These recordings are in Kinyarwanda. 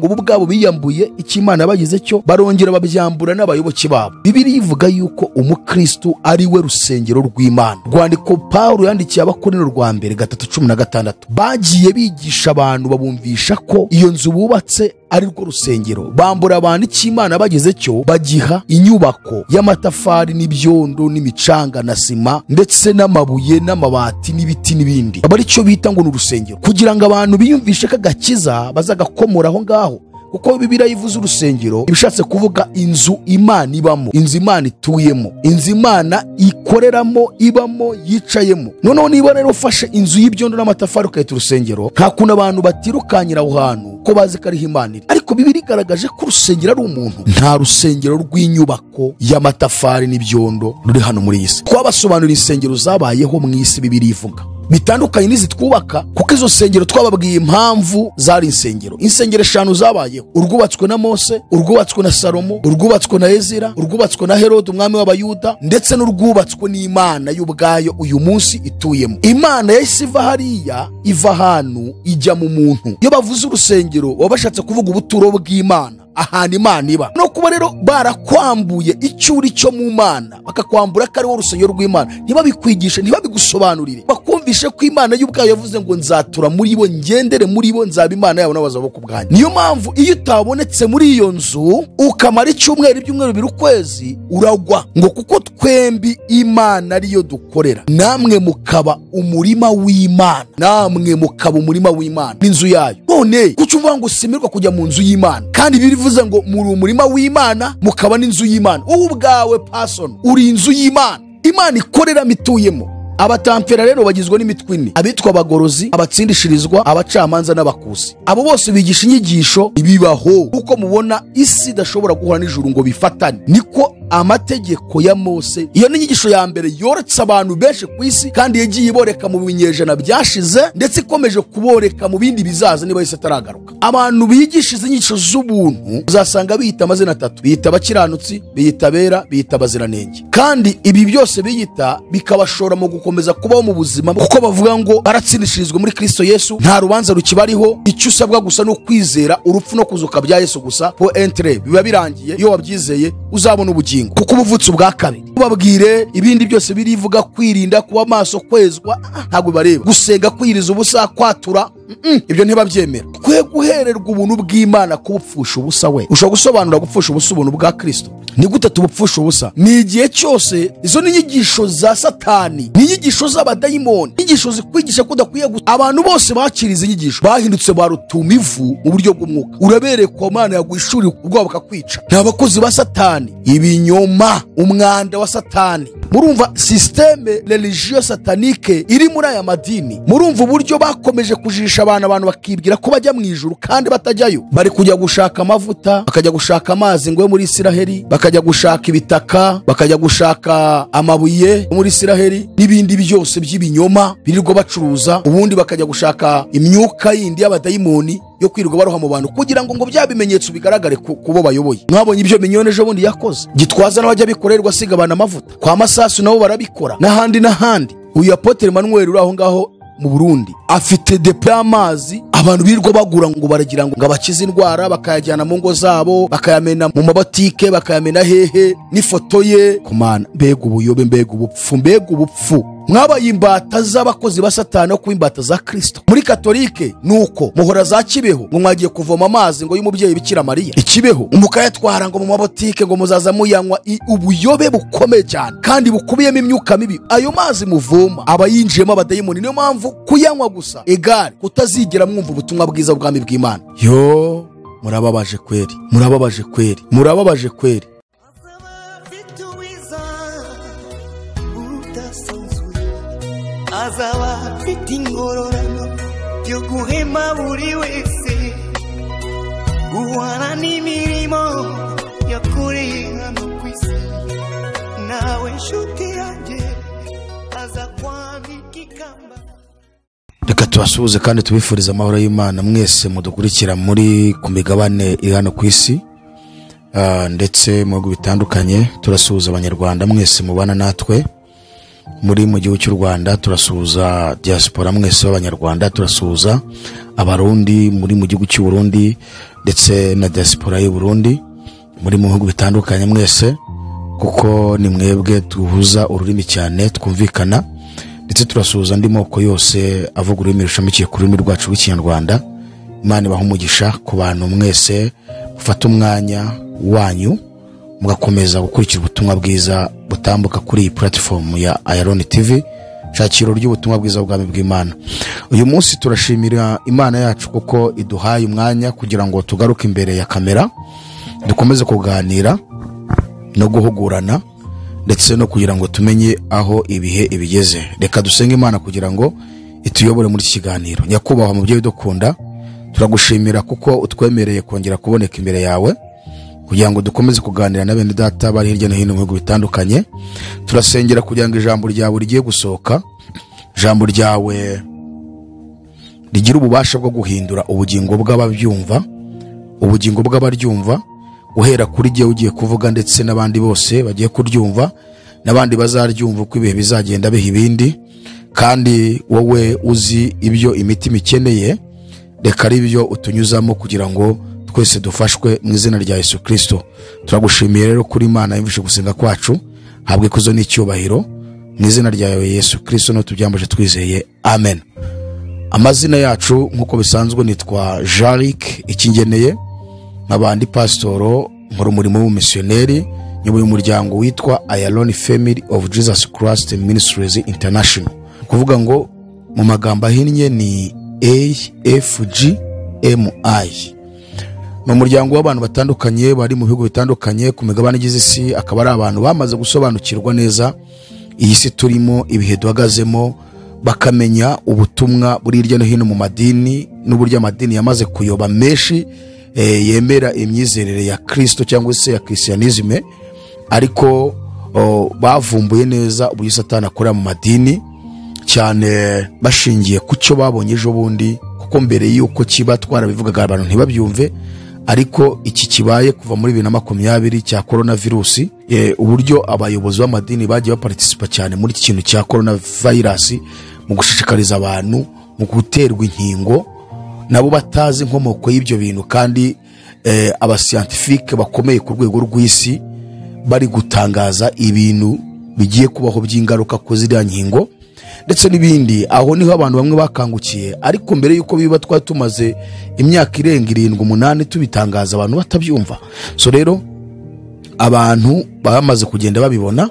Ngo bo ubwabo biyambuye icyo Imana bagize cyo, barongera babyambura n'abayoboke babo. Bibiliya ivuga yuko umukristo ari we rusengero rw'Imana. Rwandiko Pawulo yandikiye Abakorinto rwa mbere 3:16, bagiye bigisha abantu babumvisha ko iyo nzu bubatse ari rwo rusengero, bambura abantu icyo Imana bagize cyo, bagiha inyubako y'amatafari n'ibyondo n'imicanga na sima ndetse n'amabuye n'amabati n'ibiti n'ibindi, aba ari cyo bita ngo ni urusengero, kugira ngo abantu biyumvishe ko agakiza bazagakomora aho ngaho. Kuko Bibiliya ivuze urusengero ibishatse kuvuga inzu Imana ibamo, inzu Imana ituyemo, inzu Imana ikoreramo, ibamo, yicayemo. Noneho niba rero ufashe inzu y'ibyondo n'amatafari ukayita urusengero, nta kuntu abantu batirukanyira aho hantu ko bazi ko ariho Imana iri. Ariko Bibiliya igaragaje ko urusengero ari umuntu. Nta rusengero rw'inyubako y'amatafari n'ibyondo ruri hano muri iyi si. Twabasobanurira insengero zabayeho mu isi Bibiliya ivuga bitandukanye n'izi twubaka, kuko izo nsengero twababwiye impamvu zari insengero. Insengero 5 zabayeho: urwubatswe na Mose, urwubatswe na Salomo, urwubatswe na Ezira, urwubatswe na Herode umwami w'Abayuda, ndetse n'urwubatswe n'Imana y'ubwayo uyu munsi ituyemo. Imana yahise iva hariya, iva ahantu ijya mu muntu. Iyo bavuze urusengero baba bashatse kuvuga ubuturo bw'Imana, ahantu Imana iba. No kuba rero barakwambuye icyo uri cyo mu Mana, bakakwambura ko ari wo rusengero rw'Imana, ntibabikwigishe, ntibabigusobanurire, bakumvishe ko Imana y'ubwayo yavuze ngo nzatura muri bo, ngendere muri bo, nzaba Imana yabo n'abazaba ku bwanjye. Niyo mpamvu iyo utabonetse muri iyo nzu ukamara icyumweru, ibyumweru bibiri, ukwezi, uragwa. Ngo kuko twembi Imana ariyo dukorera, namwe mukaba umurima w'Imana, namwe mukaba umurima w'Imana n'inzu yayo. None kuki uvuga ngo simirwa kujya mu nzu y'Imana, kandi bivuze ngo muri umurima w'Imana mukaba n'inzu y'Imana? Wowe ubwawe person uri inzu y'Imana, Imana ikoreramo, ituyemo. Abatampera rero bagizwe n'imitwe ine: abitwa abagorozi, abatsindishirizwa, abacamanza n'abakusi. Abo bose bigisha inyigisho ibibaho. Kuko mubona isi idashobora guhura n'ijuru ngo bifatane, niko amategeko ya Mose. Iyo ni inyigisho ya mbere yoretse abantu benshi ku isi, kandi yagiye iboreka mu binyejana byashize, ndetse ikomeje kuboreka mu bindi bizaza niba Yesu ataragaruka. Abantu bigisha izi nyigisho z'ubuntu uzasanga biyita amazina 3: biyita abakiranutsi, biyita abera, biyita abaziranenge. Kandi ibi byose biyita bikabashora mu gukomeza kubaho mu buzima, kuko bavuga ngo baratsindishirizwa muri Kristo Yesu, nta rubanza rukibariho, icyo usabwa gusa ni ukwizera urupfu no kuzuka bya Yesu gusa, po entre biba birangiye. Iyo wabyizeye uzabona ubugingo, kuko ubuvutse ubwa kabiri. Ubabwire ibindi byose birivuga kwirinda, kuba maso, kwezwa, ntabwo bibareba. Gusenga, kwiriza ubusa, kwatura, ibyo ntibabyemera. Twe guhererwa ubuntu bw'Imana kubupfusha ubusa. We ushobora gusobanura gupfusha ubusa ubuntu bwa Kristo? Ni gute tubupfusha ubusa? Ni igihe cyose izo ni inyigisho za Satani, ni inyigisho z'abadayimoni, inyigisho zikwigisha ko udakwiye. Abantu bose bakiriye izi nyigisho bahindutse ba rutumivu mu buryo bw'umwuka. Uraberekwa Imana yaguhishurira ubwoba bakakwica. Ni abakozi ba Satani, ibinyoma, umwanda wa Satani. Murumva système religieux satanique iri muri aya madini. Murumva uburyo bakomeje kujisha abantu bakibwira ko bajya mu ijuru kandi batajyayo. Bari kujya gushaka amavuta, bakajya gushaka amazi ngo yo muri Isiraheli, bakajya gushaka ibitaka, bakajya gushaka amabuye muri Isiraheli n'ibindi byose by'ibinyoma birirwa bacuruza. Ubundi bakajya gushaka imyuka yindi y'abadayimoni yo kwirirwa baroha mu bantu, kugira ngo bya bimenyetso bigaragare ku bo bayoboye. Mwabonye ibyo Mignone ejo bundi yakoze. Gitwaza n'abajya bikorerwa asiga abantu amavuta kwa Masasu, nabo barabikora, n'ahandi n'ahandi. Uyu Apotre Emmanuel uri aho ngaho mu Burundi afite depo y'amazi abantu birirwa bagura ngo baragira ngo abakize indwara, bakayajyana mu ngo zabo, bakayamena mu mabotike, bakayamena hehe n'ifoto ye. Kumana, mbega ubuyobe, mbega ubupfu, mbega ubupfu! Mwabaye imbata z'abakozi ba Satani no kuba imbata za Kristo. Muri Katolike nuko muhora za Kibeho ngo mwagiye kuvoma amazi ngo y'umubyeyi Bikira Mariya ikibeho, mukayatwara ngo mu mabotike ngo muzaza muyanywa. Ubuyobe bukomeye cyane kandi bukubiyemo imyuka mibi. Ayo mazi muvoma aba yinjiyemo abadayimoni. Niyo mpamvu kuyanywa gusa egare kutazigera mwumva ubutumwa bwiza bw'ubwami bw'Imana. Yo, murababaje kweri, murababaje kweri, murababaje kweri. Azaba afite ingororano yo guhema buri wese, guhana n'imirimo yakoreye hano ku isi. Nawe nshuti yanjye aza kwambika ikamba. Reka tubasuhuze kandi tubifurize amahoro y'Imana mwese mudukurikira muri ku migabane iri hano ku isi, ndetse mu bihugu bitandukanye. Turasuhuza Abanyarwanda mwese mubana natwe muri mu gihugu cy'u Rwanda, turasuhuza diaspora mwese b'Abanyarwanda, turasuhuza Abarundi muri mu gihugu cy'u Burundi, Ndetse na diaspora y'u Burundi muri mu bihugu bitandukanye mwese, kuko ni mwebwe duhuza ururimi cyane twumvikana. Ndetse turasuhuza andi moko yose avuga ururimi rushamikiye ku rurimi rwacu rw'Ikinyarwanda. Imana ibahe umugisha ku bantu mwese mufata umwanya wanyu mugakomeza gukurikira ubutumwa bwiza butambuka kuri iyi platform ya Ayaloni TV, shakiro ry'ubutumwa bwiza bw'ubwami bw'Imana. Uyu munsi turashimira Imana yacu kuko iduhaye umwanya kugira ngo tugaruke imbere ya kamera, dukomeze kuganira no guhugurana, ndetse no kugira ngo tumenye aho ibihe ibigeze. Reka dusenge Imana kugira ngo ituyobore muri iki kiganiro. Nyakubahwa mubyeyi udukunda, turagushimira kuko utwemereye kongera kuboneka imbere yawe kugira ngo dukomeze kuganira na bene data bari hirya no hino mu bihugu bitandukanye. Turasengera kugira ngo ijambo ryawe rigiye gusohoka, ijambo ryawe rigira ububasha bwo guhindura ubugingo bw'ababyumva, ubugingo bw'abaryumva, guhera kuri jye ugiye kuvuga ndetse n'abandi bose bagiye kuryumva, n'abandi bazaryumva uko ibihe bizagenda biha ibindi. Kandi wowe uzi ibyo imitima ikeneye, reka ari byo utunyuzamo kugira ngo twese dufashwe mu izina rya Yesu Kristo. Turagushimiye rero kuri Imana yumvise gusenga kwacu, habwe ikuzo n'icyubahiro mu izina rya Yesu Kristo, no tubyambaje twizeye, amen. Amazina yacu nk'uko bisanzwe nitwa Jaric Ikingeneye, nk'abandi pasitoro, nkora umurimo w'ubumisiyoneri, nyoboye umuryango witwa Ayaloni Family of Jesus Christ Ministries International. Kuvuga ngo mu magambo ahinnye ni AFGMI. Ni umuryango w'abantu batandukanye bari mu bihugu bitandukanye ku migabane igize isi, akaba ari abantu bamaze gusobanukirwa neza iyi si turimo, ibihe duhagazemo, bakamenya ubutumwa buri hirya no hino mu madini n'uburyo amadini yamaze kuyoba menshi, yemera imyizerere ya Kristo cyangwa se ya Christianisme, ariko bavumbuye neza uburyo Satani akora mu madini, cyane bashingiye ku cyo babonye ejo bundi, kuko mbere y'uko kiba twarabivugaga abantu ntibabyumve. Ariko iki kibaye kuva muri 2020 cya coronavirus, uburyo abayobozi b'amadini bagiye baparticipa cyane muri iki kintu cya coronavirus mu gushishikariza abantu mu guterwa inkingo, nabo batazi inkomoko y'ibyo bintu, kandi abascientifique bakomeye ku rwego rw'isi bari gutangaza ibintu bigiye kubaho by'ingaruka ku ziriya nkingo ndetse n'ibindi. Aho niho abantu bamwe bakangukiye, ariko mbere yuko biba twari tumaze imyaka irenga 7 8 tubitangaza abantu batabyumva. So rero abantu bamaze kugenda babibona,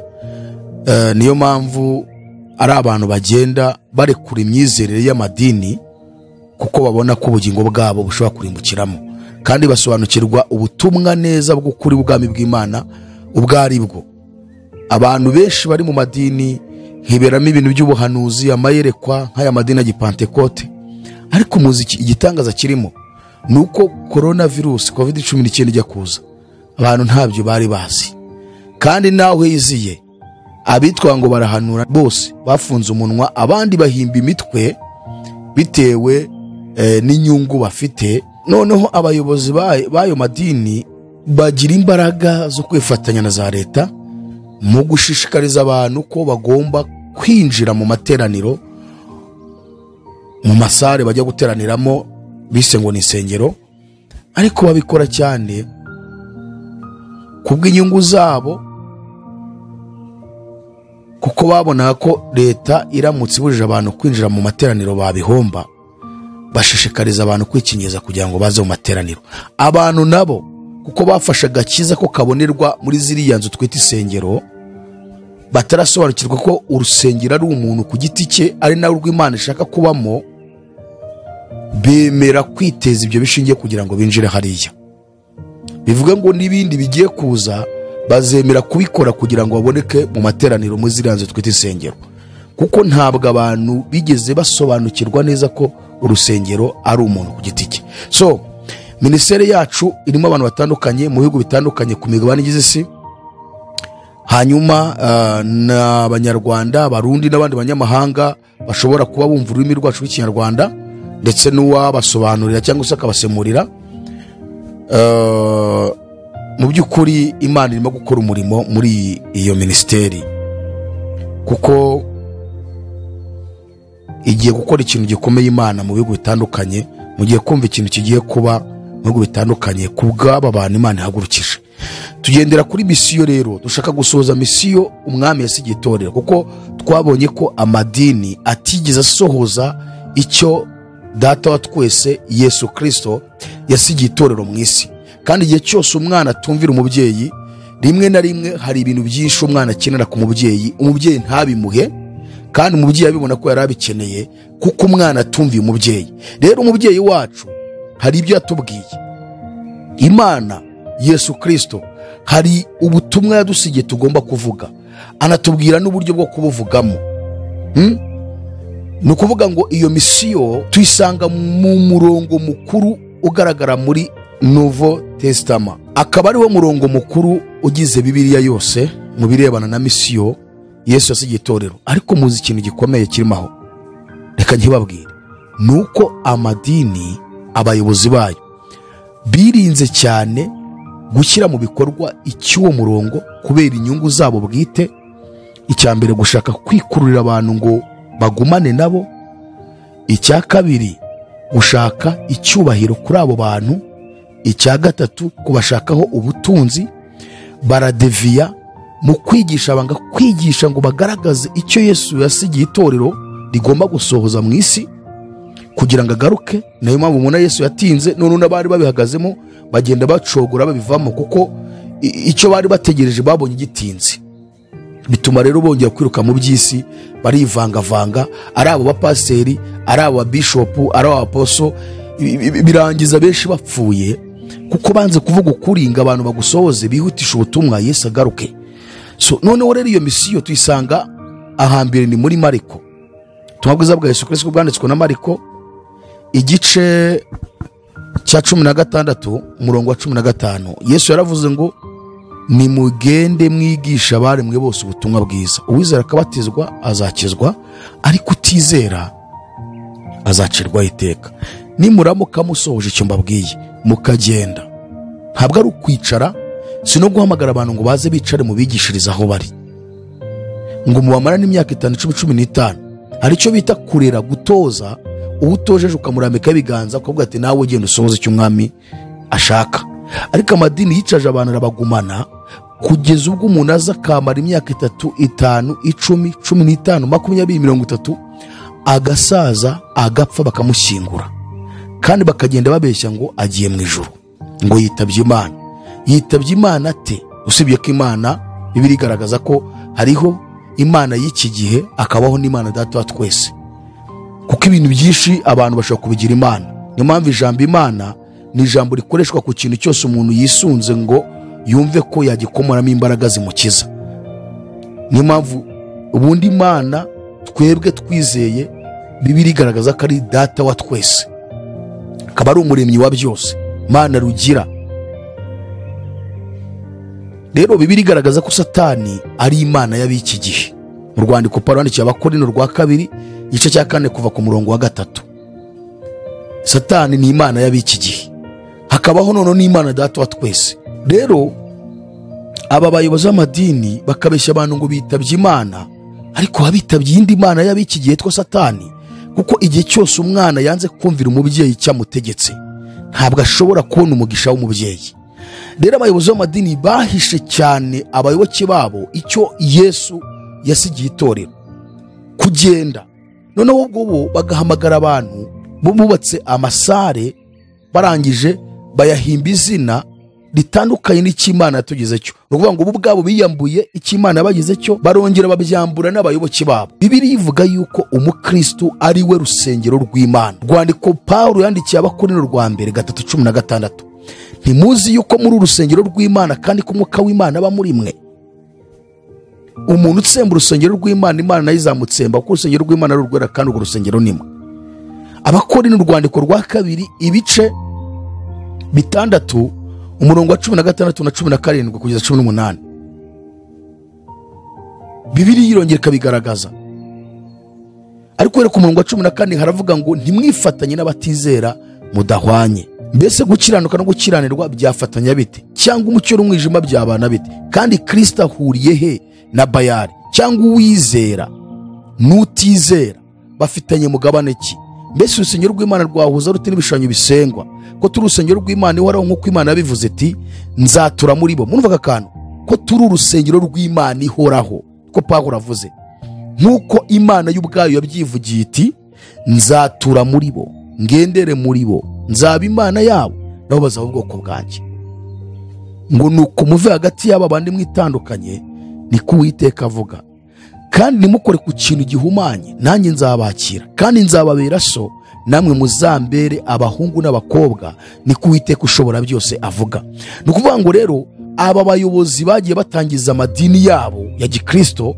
niyo mpamvu ari abantu bagenda barekura imyizerere y'amadini, kuko babona ko ubugingo bwabo bushobora kurimbukiramo, kandi basobanukirwa ubutumwa neza bw'ukuri bw'ubwami bw'Imana ubwo ari bwo. Abantu benshi bari mu madini hiberamo ibintu by'ubuhanuzi, amayerekwa nk'aya madini ya Gipantekote, ariko muziki igitangaza kirimo nuko coronavirus COVID-19 ijya kuza abantu ntabyo bari bazi, kandi nawe yiziye abitwa ngo barahanura bose bafunze umunwa, abandi bahimba imitwe bitewe n'inyungu bafite. Noneho abayobozi bayo madini bagira imbaraga zo kwifatanya na za leta mu gushishikariza abantu ko bagomba kwinjira mu materaniro, mu masare bajya guteraniramo bise ngo ni insengero, ariko babikora cyane kubw'inyungu zabo, kuko babonaga ko leta iramutse ibujije abantu kwinjira mu materaniro babihomba. Bashishikariza abantu kwikingiza kugira ngo baze mu materaniro. Abantu nabo kuko bafashe agakiza ko kabonerwa muri ziriya nzu twita isengero, batarasobanukirwa ko urusengero ari umuntu ku giti cye, ari nawe rw'Imana ishaka kubamo, bemera kwiteza ibyo bishingiye kugira ngo binjire hariya. Bivuga ngo n'ibindi bigiye kuza bazemera kubikora kugira ngo baboneke mu materaniro muri ziriya nzu twita isengero, kuko ntabwo abantu bigeze basobanukirwa neza ko urusengero ari umuntu ku giti cye. So minisiteri yacu irimo abantu batandukanye mu bihugu bitandukanye ku migabane igize isi, hanyuma n'abanyarwanda, abarundi n'abandi banyamahanga bashobora kuba bumva ururimi rwacu rw'Ikinyarwanda, ndetse n'uwabasobanurira cyangwa se akabasemurira. Mu by'ukuri Imana irimo gukora umurimo muri iyo minisiteri, kuko igiye gukora ikintu gikomeye Imana mu bihugu bitandukanye. Mugiye kumva ikintu kigiye kuba mu bihugu bitandukanye ku bw'aba bantu Imana ihagurukije. Tugendera kuri misiyo rero, dushaka gusohoza misiyo umwami yasigiye itorero, kuko twabonye ko amadini atigeze asohoza icyo data wa twese Yesu Kristo yasigiye itorero mu isi. Kandi igihe cyose umwana atumvira umubyeyi, rimwe na rimwe hari ibintu byinshi umwana akenera ku mubyeyi, umubyeyi ntabimuhe, kandi umubyeyi abibona ko yari abikeneye kuko umwana atumviye umubyeyi. Rero umubyeyi wacu hari ibyo yatubwiye. Imana Yesu Kristo hari ubutumwa yadusigiye tugomba kuvuga, anatubwira n'uburyo bwo kubuvugamo. Ni ukuvuga ngo iyo misiyo tuyisanga mu murongo mukuru ugaragara muri Nouveau Testament, akaba ariwo murongo mukuru ugize Bibiliya yose mu birebana na misiyo Yesu yasigiye itorero. Ariko muzi ikintu gikomeye kirimo aho, reka nkibabwire, ni uko amadini abayobozi bayo birinze cyane gushyira mu bikorwa icy'uwo murongo kubera inyungu zabo bwite. Icya mbere, gushaka kwikururira abantu ngo bagumane nabo. Icya kabiri, gushaka icyubahiro kuri abo bantu. Icya gatatu, kubashakaho ubutunzi. Baradeviya mu kwigisha, banga kwigisha ngo bagaragaze icyo Yesu yasigiye itorero rigomba gusohoza mu isi kugira ngo agaruke. Nayo mpamvu umuntu Yesu yatinze, none n'abari babihagazemo bagenda bacogora babivamo, kuko icyo bari bategereje babonye gitinze. Bituma rero bongera kwiruka mu by'isi, barivangavanga, ari abo bapaseri, ari abo babishopu, ari abo aposo, birangiza benshi bapfuye kuko banze kuvuga ukuri ngo abantu bagusohoze, bihutisha ubutumwa Yesu agaruke. So noneho rero iyo misiyo tuyisanga ahambere ni muri Mariko. Ubutumwa bwiza bwa Yesu Kristo bwanditswe na Mariko, igice cya 16 umurongo wa 15. Yesu yaravuze ngo nimugende mwigisha abaremwe bose ubutumwa bwiza, uwizera akabatizwa azakizwa, ariko utizera azacirwaho iteka. Nimuramuka musohoje icyo mbabwiye mukagenda, ntabwo ari ukwicara, si no guhamagara abantu ngo baze bicare mu bigishiriza aho bari, ngo mubamarane imyaka 5, 10, 15. Hari icyo bita kurera, gutoza. Uwutojeje ukamurambika ibiganza ukavuga ati nawe ugenda usohoze icyo umwami ashaka. Ariko amadini yicaje abantu arabagumana kugeza ubwo umuntu aza akamara imyaka 3, 5, 10, 15, 20, 30, agasaza agapfa bakamushyingura, kandi bakagenda babeshya ngo agiye mu ijuru, ngo yitabye Imana. Yitabye Imana ate? Usibye ko Imana Bibiliya igaragaza ko hariho Imana y'iki gihe, akabaho n'Imana data wa twese, kuko ibintu byinshi abantu bashobora kubigira Imana. Niyo mpamvu ijambo Imana ni ijambo rikoreshwa ku kintu cyose umuntu yisunze ngo yumve ko yagikomoramo imbaraga zimukiza. Niyo mpamvu ubundi Imana twebwe twizeye, Bibiliya igaragaza ko ari data wa twese, akaba ari umuremyi wa byose, Imana rugira. Rero Bibiliya igaragaza ko Satani ari Imana y'ab'iki gihe. Mu rwandiko Pawulo yandikiye Abakorinto rwa 2 igice cya 4 kuva ku murongo wa 3, Satani ni Imana y'ab'iki gihe, hakabaho none n'Imana data wa twese. Rero aba bayobozi b'amadini bakabeshya abantu ngo bitabye Imana, ariko abitabye indi Mana y'ab'iki gihe yitwa Satani, kuko igihe cyose umwana yanze kumvira umubyeyi icyamutegetse ntabwo ashobora kubona umugisha w'umubyeyi. Rero abayobozi b'amadini bahishe cyane abayoboke babo icyo Yesu yasigiye itorero kugenda. Noneho ubwo bo bagahamagara abantu bubatse amasare, barangije bayahimba izina ritandukanye n'icy'Imana yatugize cyo. Ni ukuvuga ngo bo ubwabo biyambuye icy'Imana yabagize cyo, barongera babyambura n'abayoboke babo. Bibiliya ivuga yuko umukristo ari we rusengero rw'Imana. Rwandiko Pawulo yandikiye Abakorinto rwa mbere 3:16, ntimuzi yuko muri urusengero rw'Imana kandi ko Umwuka w'Imana aba muri mwe. Umuntu utsemba urusengero rw'Imana, Imana nayo izamutsemba, kuko urusengero rw'Imana ari urwera kandi urwo rusengero ni mwe. Abakorinto urwandiko rwa 2 ibice 6 umurongo wa 16 na 17 kugeza 18, Bibiliya irongera ikabigaragaza. Ariko rero ku murongo wa 14 haravuga ngo ntimwifatanye n'abatizera mudahwanye. Mbese gukiranuka no gukiranirwa byafatanya bite? Cyangwa umucyo n'umwijima byabana bite? Kandi Kristo ahuriye he na Bayali? Cyangwa uwizera n'utizera bafitanye mugabane ki? Mbese urusengero rw'Imana rwahuza rute n'ibishushanyo bisengwa? Ko turi urusengero rw'Imana ihoraho, nk'uko Imana yabivuze iti nzatura muri bo. Murumva aka kantu ko turi urusengero rw'Imana ihoraho, ko Pawulo avuze nk'uko Imana y'ubwayo yabyivugiye iti nzatura muri bo, ngendere muri bo, nzaba Imana yabo, nabo bazaba ubwoko bwanjye. Ngo nuko muve hagati y'aba bandi mwitandukanye, niko Uwiteka avuga, kandi nimukore ku kintu gihumanye, nanjye nzabakira, kandi nzababera so, namwe muzambere abahungu n'abakobwa, niko Uwiteka ushobora byose avuga. Ni ukuvuga ngo rero aba bayobozi bagiye batangiza amadini yabo ya gikristo,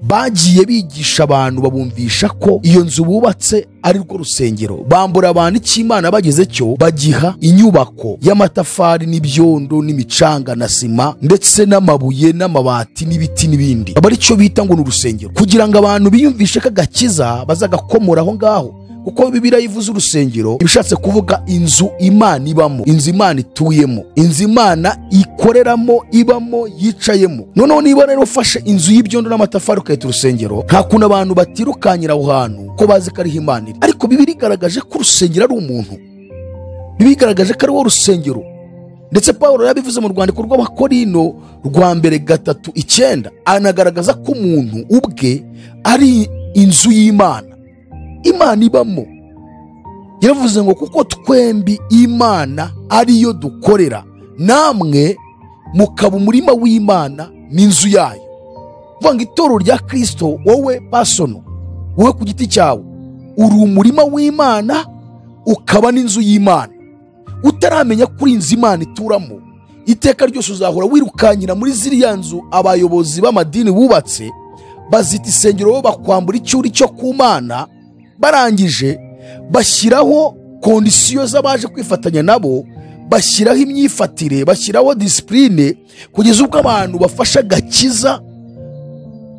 bagiye bigisha abantu babumvisha ko iyo nzu bubatse ari rwo rusengero, bambura abantu icy'Imana bageze cyo, bagiha inyubako y'amatafari n'ibyondo n'imicanga na sima ndetse n'amabuye n'amabati n'ibiti n'ibindi, aba aricyo bita ngo ni urusengero, kugira ngo abantu biyumvishe ko agakiza bazagakomora aho ngaho. Kuko Bibiliya ivuze urusengero ibishatse kuvuga inzu Imana ibamo, inzu Imana ituyemo, inzu Imana ikoreramo, ibamo, yicayemo. Noneho niba rero ufashe inzu y'ibyondo n'amatafari ukayita urusengero, nta kuntu abantu batirukanyira aho hantu ko bazi ko ariho Imana iri. Ariko Bibiliya igaragaje ko urusengero ari umuntu, Bibiliya igaragaje ko ari wo rusengero. Ndetse Pawulo yabivuze mu rwandiko rw'Abakorino rwa mbere 3:9, anagaragaza ko umuntu ubwe ari inzu y'Imana, Imana ibamo. Yaravuze ngo kuko twembi Imana ariyo dukorera, namwe mukaba umurima w'Imana n'inzu yayo. Kuvuga ngo itorero rya Kristo, wowe pasono, wowe ku giti cyawe uri umurima w'Imana ukaba n'inzu y'Imana. Utaramenya kuri inzu Imana ituramo, iteka ryose uzahora wirukanyira muri ziriya nzu abayobozi b'amadini bubatse, bazita isengero, bo bakwambura icyuri cyo ku Mana, barangije bashyiraho kondisiyo z'abaje kwifatanya nabo, bashyiraho imyifatire, bashyiraho disipurine, kugeza ubwo abantu bafasha agakiza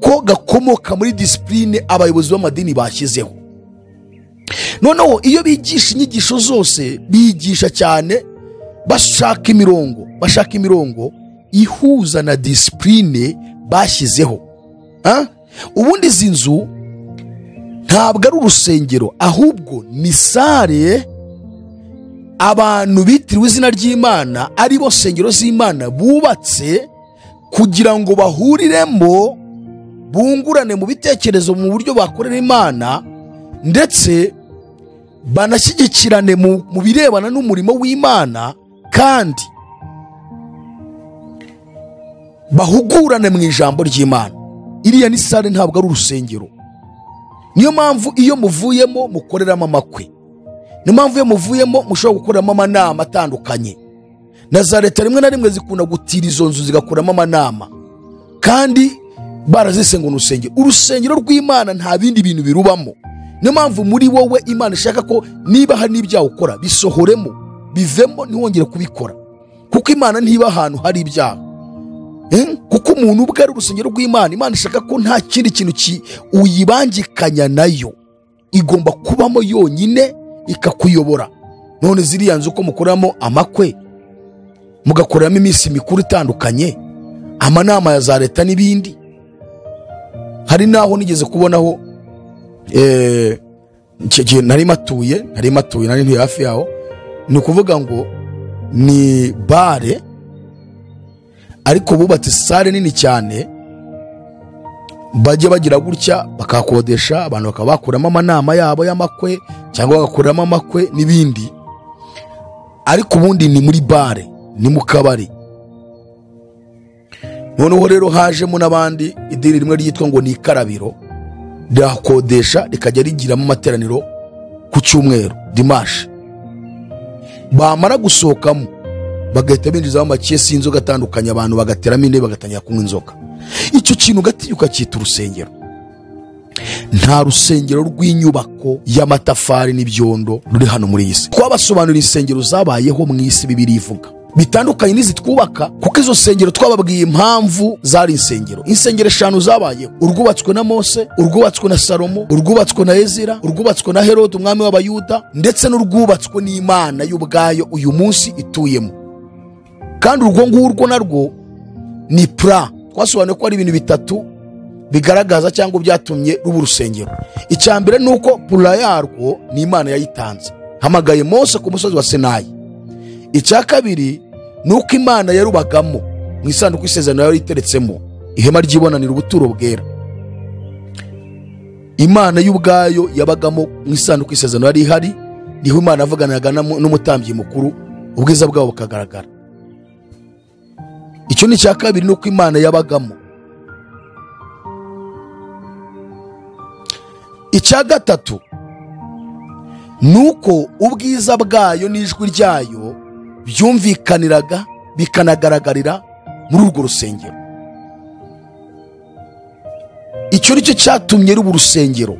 ko gakomoka muri disipurine abayobozi b'amadini bashyizeho. Noneho iyo bigisha inyigisho zose, bigisha cyane bashaka imirongo ihuza na disipurine bashyizeho. Ubundi izi nzu ntabwo ari urusengero, ahubwo ni sare abantu bitiriwe izina ry'Imana, ari bo sengero z'Imana bubatse kugira ngo bahuriremo, bungurane mu bitekerezo mu buryo bakorera Imana, ndetse banashyigikirane mu birebana n'umurimo w'Imana, kandi bahugurane mu ijambo ry'Imana. Iriya ni sare, ntabwo ari urusengero. Niyo mpamvu iyo muvuyemo mukoreramo amakwe, niyo mpamvu iyo muvuyemo mushobora gukoreramo amanama atandukanye. Na za leta rimwe na rimwe zikunda gutira izo nzu zigakoramo amanama, kandi barazise ngo urusengero. Urusengero rw'Imana nta bindi bintu birubamo. Niyo mpamvu muri wowe Imana ishaka ko niba hari n'ibyaha ukora bisohoremo, bivemo, ntiwongere kubikora, kuko Imana ntiba ahantu hari ibyaha. Kuko umuntu ubwe ari urusengero rw'Imana, Imana ishaka ko nta kindi kintu uyibangikanya nayo, igomba kubamo yonyine ikakuyobora. None ziriya nzu ko mukoramo amakwe, mugakoreramo iminsi mikuru itandukanye, amanama ya za leta n'ibindi. Hari naho nigeze kubonaho nari matuye nari ntuye hafi yaho, ni ukuvuga ngo ni bare, ariko bubatse sare nini cyane, bajya bagira gutya bakakodesha abantu bakaba bakuramo amanama yabo y'amakwe, cyangwa bagakuramo amakwe n'ibindi. Ariko ubundi ni muri bare, ni mu kabari. Noneho rero hajemo n'abandi idini rimwe ryitwa ngo ni ikarabiro, rirakodesha rikajya rigiramo amateraniro ku cyumweru dimanche. Bamara gusohokamo bagahita binjizamo amakesi y'inzoga atandukanye, abantu bagateramo intebe bagatangira kunywa inzoga. Icyo kintu gatinyuka cyita urusengero. Nta rusengero rw'inyubako y'amatafari n'ibyondo ruri hano muri iyi si. Twabasobanurira insengero zabayeho mu isi Bibiliya ivuga, bitandukanye n'izi twubaka, kuko izo sengero twababwiye impamvu zari insengero. Insengero 5 zabayeho: urwubatswe na Mose, urwubatswe na Salomo, urwubatswe na Ezira, urwubatswe na Herode umwami w'Abayuda, ndetse n'urwubatswe n'Imana y'ubwayo uyu munsi ituyemo. Kandi urwo ngurwo narwo ni plan. Twasobanuye ko ari ibintu bitatu bigaragaza cyangwa byatumye ruba urusengero. Icya mbere ni uko pula yarwo ni Imana yayitanze, hamagaye Mose ku musozi wa Sinayi. Icya kabiri ni uko Imana yarubagamo mu isanduku y'isezerano yari iteretsemo ihema ry'ibonaniro, ubuturo bwera. Imana y'ubwayo yabagamo mu isanduku y'isezerano yari ihari, niho Imana yavuganaga n'umutambyi mukuru, ubwiza bwabo bukagaragara. Icyo ni icya kabiri, ni uko Imana yabagamo. Icya gatatu ni uko ubwiza bwayo n'ijwi ryayo byumvikaniraga bikanagaragarira muri urwo rusengero. Icyo nicyo cyatumye ruba urusengero.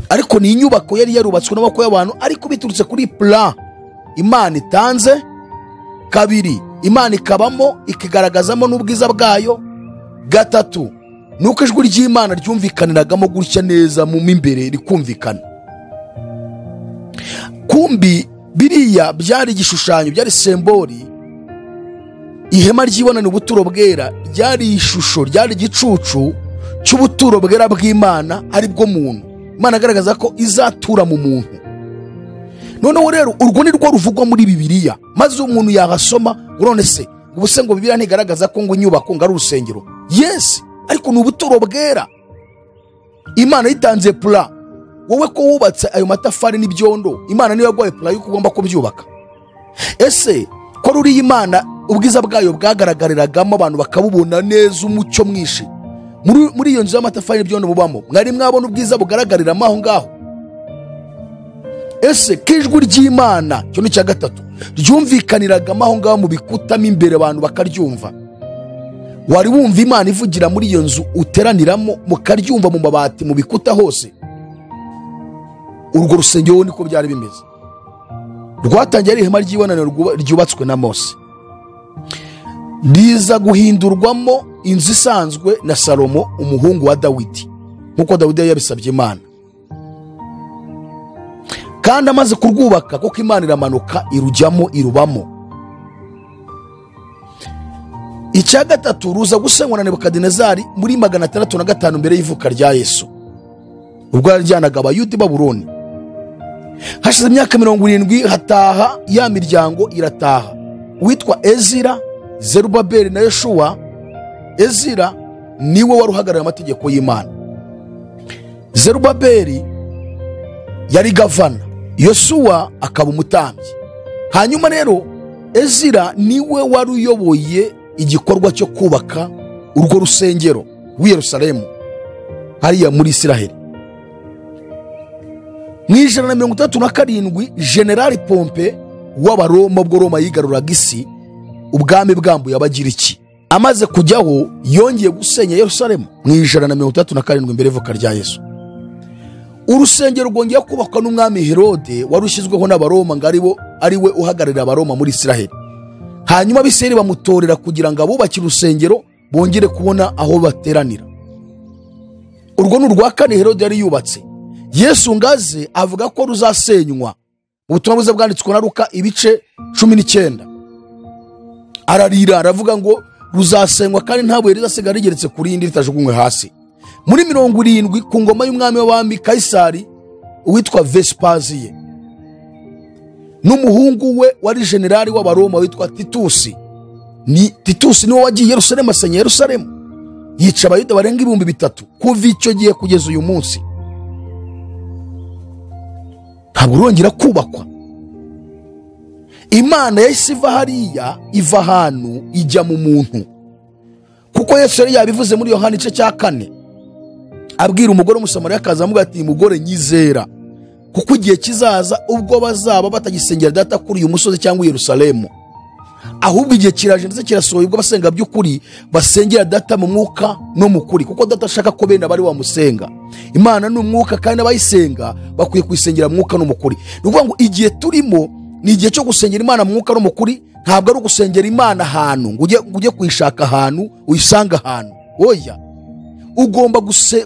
Ariko ni inyubako yari yarubatswe n'amaboko y'abantu, ariko biturutse kuri plan Imana itanze. Kabiri, Imana ikabamo ikigaragazamo n'ubwiza bwayo. Gatatu, nuko ijwi ry'Imana ryumvikaniragamo gutya neza mu imbere rikumvikana. Kumbi biriya byari igishushanyo, byari sembori. Ihema ry'ibonaniro, ubuturo bwera, ryari ishusho, ryari igicucu cy'ubuturo bwera bw'Imana, ari bwo muntu. Imana agaragaza ko izatura mu muntu. Noneho rero urwo ni rwo ruvugwa muri Bibiliya, maze umuntu yahasoma none se ubuse ngo Bibiliya ntigaragaza ko ngo inyubako ngo ari urusengero? Yes, ariko ni ubuturo bwera. Imana yitanze pula. Wowe ko wubatse ayo matafari n'ibyondo, Imana niyo yaguhaye pula yuko ugomba kubyubaka. Ese ko ruri Imana ubwiza bwayo bwagaragariragamo abantu bakabubona neza, umucyo mwinshi muri iyo nzu y'amatafari n'ibyondo mubamo, mwari mwabona ubwiza bugaragariramo aho ngaho? Ese kijwi ry'Imana, cyo ni cya gatatu, ryumvikaniragamo aho ngaho mu bikuta imbere abantu bakaryumva? Wari wumva Imana ivugira muri iyo nzu uteraniramo, mukaryumva mu mabati, mu bikuta hose? Urwo rusengero niko byari bimeze. Rwatangiye ari ihema ry'ibonaniro ryubatswe na Mose, riza guhindurwamo inzu isanzwe na Salomo umuhungu wa Dawidi, nkuko Dawidi yabisabye Imana. Kandi amaze kurwubaka, kuko Imana iramanuka irujyamo irubamo. Icya gatatu, ruza gusenywa na Nebukadinezari muri 605 mbere y'ivuka rya Yesu, ubwo yaryanaga Abayuda i Babuloni. Hashize imyaka 70 hataha ya miryango irataha. Uwitwa Ezira, Zerubabeli na Yeshuwa. Ezira niwe wari uhagarariye amategeko y'Imana. Zerubabeli yari gavana, Yosuwa akaba umutambyi. Hanyuma rero Ezira niwe wari uyoboye igikorwa cyo kubaka urwo rusengero rw'i Yerusalemu hariya muri Isiraheli. Mu 137 General Pompe w'Abaroma, ubwo Roma yigaruraga isi, ubwami bwambuye Abagiriki, amaze kujyaho yongeye gusenya Yerusalemu mu 137 mbere y'ivuka rya Yesu. Urusengero rwongeye kubakwa n'umwami Herode wari ushyizweho n'Abaroma ngo ari we uhagararira Abaroma muri Isiraheli. Hanyuma Abisirayeli bamutorera kugira ngo abubakire urusengero bongere kubona aho bateranira. Urwo ni urwa kane Herode yari yubatse. Yesu ngaze avuga ko ruzasenywa. Ubutumwa bwiza bwanditswe na Luka ibice 19. Ararira aravuga ngo ruzasenywa kandi nta buye rizasigara rigeretse kuri rindi ritajugunywe hasi. Muri 70 ku ngoma y'umwami w'abami Kaisari witwa Vespasiye n'umuhungu we wari generali w'Abaroma witwa Titusi. Ni Titusi niwe wagiye Yerusalemu asenya Yerusalemu, yica Abayuda barenga 3000 kuva icyo gihe kugeza uyu munsi. Ntabwo rwongera kubakwa. Imana yahise iva hariya, iva ahantu ijya mu muntu, kuko Yesu yari yabivuze muri Yohana igice cya 4 abwira umugore w'Umusamariyakazi amuga ati mugore nyizera, kuko igihe kizaza ubwo bazaba batagisengera Data kuri uyu musozi cyangwa i Yerusalemu, ahubwo igihe kiraje ndetse kirasohoye ubwo basenga by'ukuri basengera Data mu mwuka no mu kuri, kuko Data ashaka ko bene abari bamusenga. Imana ni umwuka kandi abayisenga bakwiye kuyisengera mwuka no mu kuri. Ni ukuvuga ngo igihe turimo ni igihe cyo gusengera Imana mu mwuka no mu kuri. Ntabwo ari ugusengera Imana ahantu ngo ujye kuyishaka ahantu uyisanga ahantu. Oya, ugomba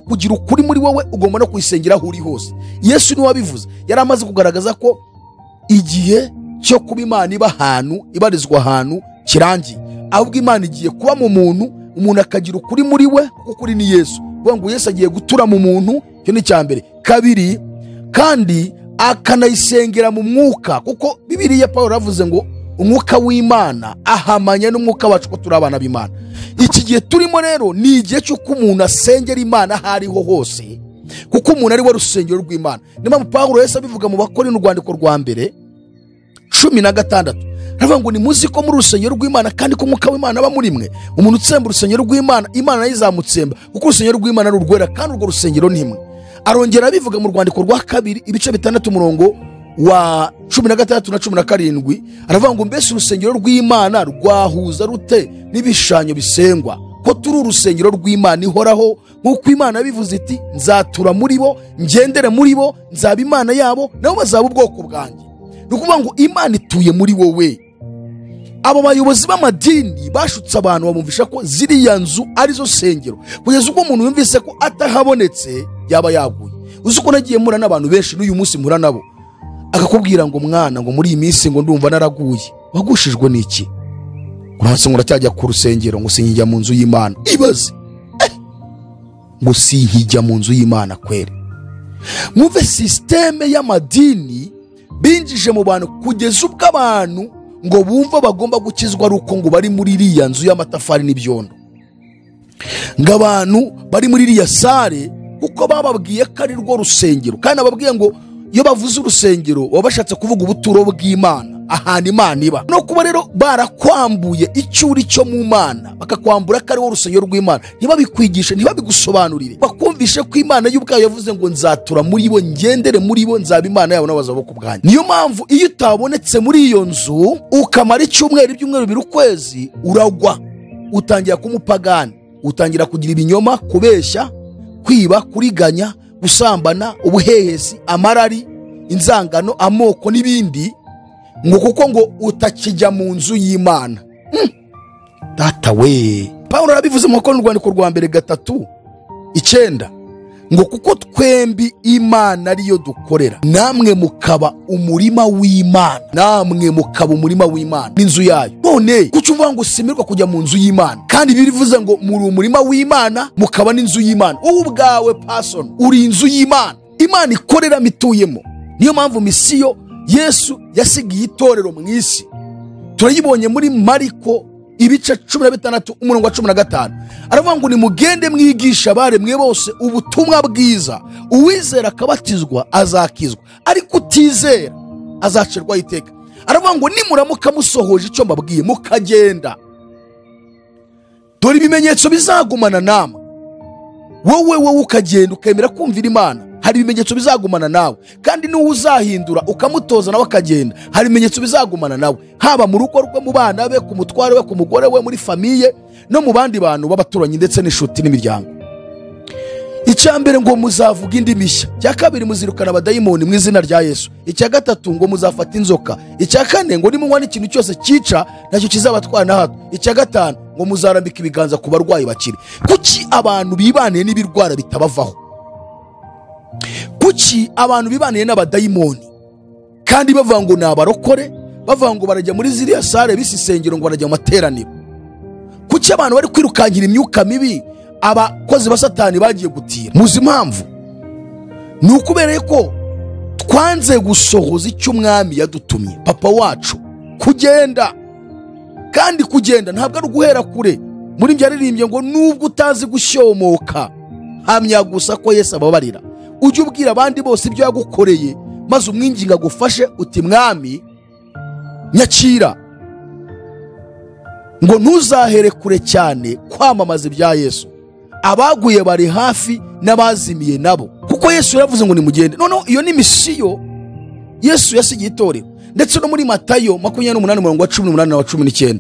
kugira ukuri muri wowe, ugomba no kuyisengera aho uri hose. Yesu niwe wabivuze, yari amaze kugaragaza ko igihe cyo kuba Imana iba ahantu, ibarizwa ahantu kirangiye, ahubwo Imana igiye kuba mu muntu, Umuntu akagira ukuri muri we, kuko ukuri ni Yesu. Kuvuga ngo Yesu agiye gutura mu muntu, icyo ni icya mbere. Kabiri, kandi akanayisengera mu mwuka, kuko Bibiliya Pawulo yavuze ngo umwuka w'Imana ahamanya n'umwuka wacu ko turi abana b'Imana. Iki gihe turimo rero ni igihe cy'uko umuntu asengera Imana aho ariho hose, kuko umuntu ari we rusengero rw'Imana. Niyo mpamvu Pawulo yahise abivuga mu Bakorinto urwandiko rwa mbere 16, aravuga ngo nimuzi ko muri urusengero rw'Imana kandi ko umwuka w'Imana aba muri mwe. Umuntu utsemba urusengero rw'Imana, Imana nayo izamutsemba, kuko urusengero rw'Imana ari urwera kandi urwo rusengero ni mwe. Arongera abivuga mu rwandiko rwa kabiri ibice 6 umurongo wa 16 na 17, aravuga ngo mbese urusengero rw'Imana rwahuza rute n'ibishushanyo bisengwa? Ko turi urusengero rw'Imana ihoraho, nk'uko Imana yabivuze iti nzatura muri bo, ngendere muri bo, nzaba Imana yabo, nabo bazaba ubwoko bwanjye. Ni ukuvuga ngo Imana ituye muri wowe. Abo bayobozi b'amadini bashutse abantu babumvisha ko ziriya nzu arizo sengero, kugeza ubwo umuntu yumvise ko atahabonetse yaba yaguye. Uzi ko nagiye mpura n'abantu benshi n'uyu munsi mpura nabo, akakubwira ngo mwana, ngo muri iyi minsi ngo ndumva naraguye. Wagushijwe n'iki? Uranse ngo uracyajya ku rusengero, ngo sinkijya mu nzu y'Imana. Ibaze ngo sinkijya mu nzu y'Imana kwere. Mwumve systeme y'amadini binjije mu bantu, kugeza ubwo abantu ngo bumva bagomba gukizwa ari uko ngo bari muri iriya nzu y'amatafari n'ibyondo, ngo abantu bari muri iriya sare, kuko bababwiye ko ari rwo rusengero. Kandi ababwiye ngo iyo bavuze urusengero baba bashatse kuvuga ubuturo bw'Imana, ahantu Imana iba. No kuba rero barakwambuye icyo uri cyo mu Mana, bakakwambura ko ari wo rusengero rw'Imana, ntibabikwigishe, ntibabigusobanurire, bakumvishe ko Imana y'ubwayo yavuze ngo nzatura muri bo, ngendere muri bo, nzaba Imana yabo nabo bazaba ku bwanjye. Niyo mpamvu iyo utabonetse muri iyo nzu ukamara icyumweru, ibyumweru bibiri, ukwezi, uragwa, utangira kumupagani, utangira kugira ibinyoma, kubeshya, kwiba, kuriganya, gusambana, ubuhehesi, amarari, inzangano, amoko n'ibindi, ngo kuko ngo utakijya mu nzu y'Imana. Data we, Pawulo arabivuze mu rwandiko rwa mbere 3:9, ngo kuko twembi Imana ariyo dukorera, namwe mukaba umurima w'Imana, namwe mukaba umurima w'Imana n'inzu yayo. None kuki uvuga ngo simirwa kujya mu nzu y'Imana, kandi birivuze ngo muri umurima w'Imana mukaba n'inzu y'Imana? Wowe ubwawe person uri inzu y'Imana, Imana ikorera mituyemo. Niyo mpamvu misiyo Yesu yasigiye itorero mu isi turayibonye muri Mariko ibice 16 umurongo wa 15, aravuga ngo nimugende mwigisha abaremwe bose ubutumwa bwiza, uwizera akabatizwa azakizwa, ariko utizera azacirwa iteka. Aravuga ngo nimuramuka musohoje icyo mbabwiye mukagenda, dore ibimenyetso bizagumana namwe. Wowe ukagenda ukemera kumvira Imana, hari ibimenyetso bizagumana nawe. Kandi n'uwo uzahindura ukamutoza nawe akagenda, hari ibimenyetso bizagumana nawe, haba mu rugo rwe, mu bana be, ku mutware we, ku mugore we, muri famiye no mu bandi bantu b'abaturanyi ndetse n'inshuti n'imiryango. Icya mbere ngo muzavuga indimi nshya, icya kabiri muzirukana abadayimoni mu izina rya Yesu, icya gatatu ngo muzafata inzoka, icya kane ngo nimunywa n'ikintu cyose cyica nacyo kizabatwara na hato, icya gatanu ngo muzarambika ibiganza ku barwayi bakire. Kuki abantu bibaniye n'ibirwara bitabavaho? Kuki abantu bibaniye n'abadayimoni kandi bavuga ngo ni abarokore, bavuga ngo barajya muri ziriya sare b'isengero ngo barajya mu materaniro? Kuki abantu bari kwirukankira imyuka mibi abakozi ba Satani bagiye gutira? Muzi impamvu? Ni ukubereye ko twanze gusohoza icyo umwami yadutumye, papa wacu, kugenda. Kandi kugenda ntabwo ari uguhera kure. Muri byo yaririmbye ngo nubwo utazi gushyomoka, hamya gusa ko Yesu ababarira. Ujye ubwira abandi bose ibyo yagukoreye, maze umwinginga agufashe uti mwami nyakira. Ngo ntuzahere kure cyane kwamamaza ibya Yesu, abaguye bari hafi n'abazimiye nabo, kuko Yesu yaravuze ngo nimugende. Noneho iyo ni misiyo Yesu yasigiye itorero. Ndetse no muri Matayo 28 umurongo wa 18 na 19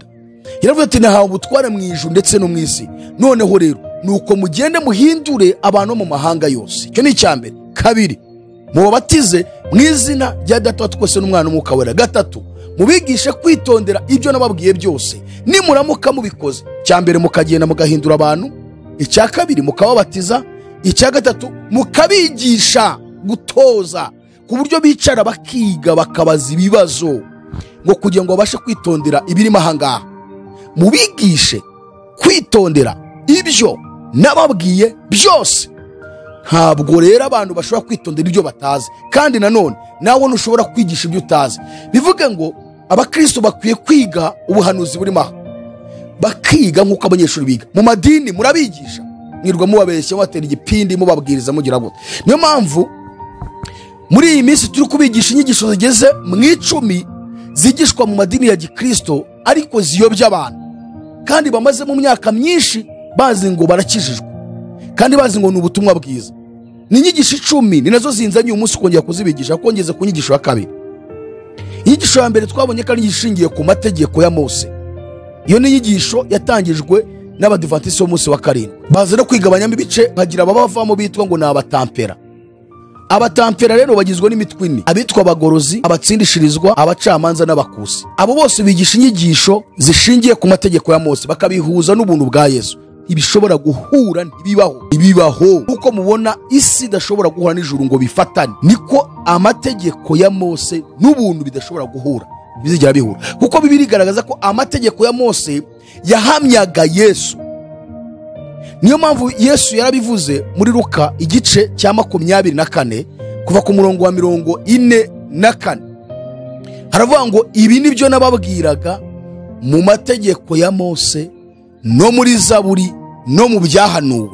yaravuze ati nahawe ubutware mu ijuru ndetse no mu isi, noneho rero nuko mugende muhindure abantu mu mahanga yose. Icyo ni icya mbere. Kabiri, mubabatize mu izina rya Data wa twese n'Umwana n'Umwuka Wera. Gatatu, mubigishe kwitondera ibyo nababwiye byose. Nimuramuka mubikoze, icya mbere mukagenda mugahindura abantu, icya kabiri mukababatiza, icya gatatu mukabigisha gutoza, ku buryo bicara bakiga bakabaza ibibazo ngo kugira ngo babashe kwitondera ibirimo ahangaha. Mubigishe kwitondera ibyo nababwiye byose. Ntabwo rero abantu bashobora kwitondera ibyo batazi, kandi nanone nawe ntushobora kwigisha ibyo utazi. Bivuge ngo abakristo bakwiye kwiga ubuhanuzi burimo aha, bakiga nk'uko abanyeshuri biga mu madini. Murabigisha, mwirwa mubabeshya, mubatera igipindi, mubabwiriza mugira gute. Niyo mpamvu muri iyi minsi turi kubigisha inyigisho zigeze mu 10 zigishwa mu madini ya gikristo, ariko ziyobya abantu, kandi bamaze mu myaka myinshi bazi ngo barakijijwe, kandi bazi ngo ni ubutumwa bwiza. Ni inyigisho 10, ni nazo zinzanye uyu munsi kongera kuzibigisha, kuko ngeze ku nyigisho ya kabiri. Inyigisho ya mbere twabonye ko ari ishingiye ku mategeko ya Mose. Iyo ni inyigisho yatangijwe n'Abadivantisiti b'umunsi wa karindwi, baza no kwigabanyamo ibice, bagira ababavamo bitwa ngo ni abatampera. Abatampera rero bagizwe n'imitwe ine: abitwa abagorozi, abatsindishirizwa, abacamanza n'abakusi. Abo bose bigisha inyigisho zishingiye ku mategeko ya Mose, bakabihuza n'ubuntu bwa Yesu. Ntibishobora guhura, ntibibaho, ntibibaho. Kuko mubona isi idashobora guhura n'ijuru ngo bifatane, niko amategeko ya Mose n'ubuntu bidashobora guhura, bizigera bihura. Kuko Bibiliya igaragaza ko amategeko ya Mose yahamyaga Yesu. Niyo mpamvu Yesu yarabivuze muri Luka igice cya 24 kuva ku murongo wa 44. Haravuga ngo ibi nibyo nababwiraga mu mategeko ya Mose no muri Zaburi no mu byahanuwe,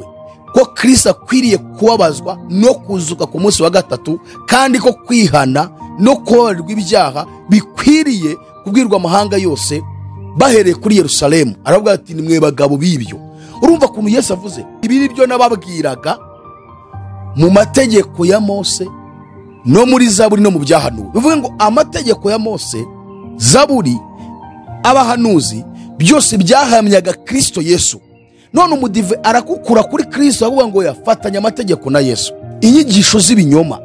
ko Kristo akwiriye kubabazwa no kuzuka ku munsi wa gatatu, kandi ko kwihana no kubabarirwa ibyaha bikwiriye kubwirwa amahanga yose bahereye kuri Yerusalemu. Aravuga ati ni mwe bagabo b'ibyo. Urumva ukuntu Yesu avuze ibi nibyo nababwiraga mu mategeko ya Mose no muri Zaburi no mu byahanuwe. Bivuga ngo amategeko ya Mose, Zaburi, abahanuzi byose byahamyaga Kristo Yesu. None umudive arakukura kuri Kristo, avuga ngo yafatanya amategeko na Yesu. Inyigisho z'ibinyoma.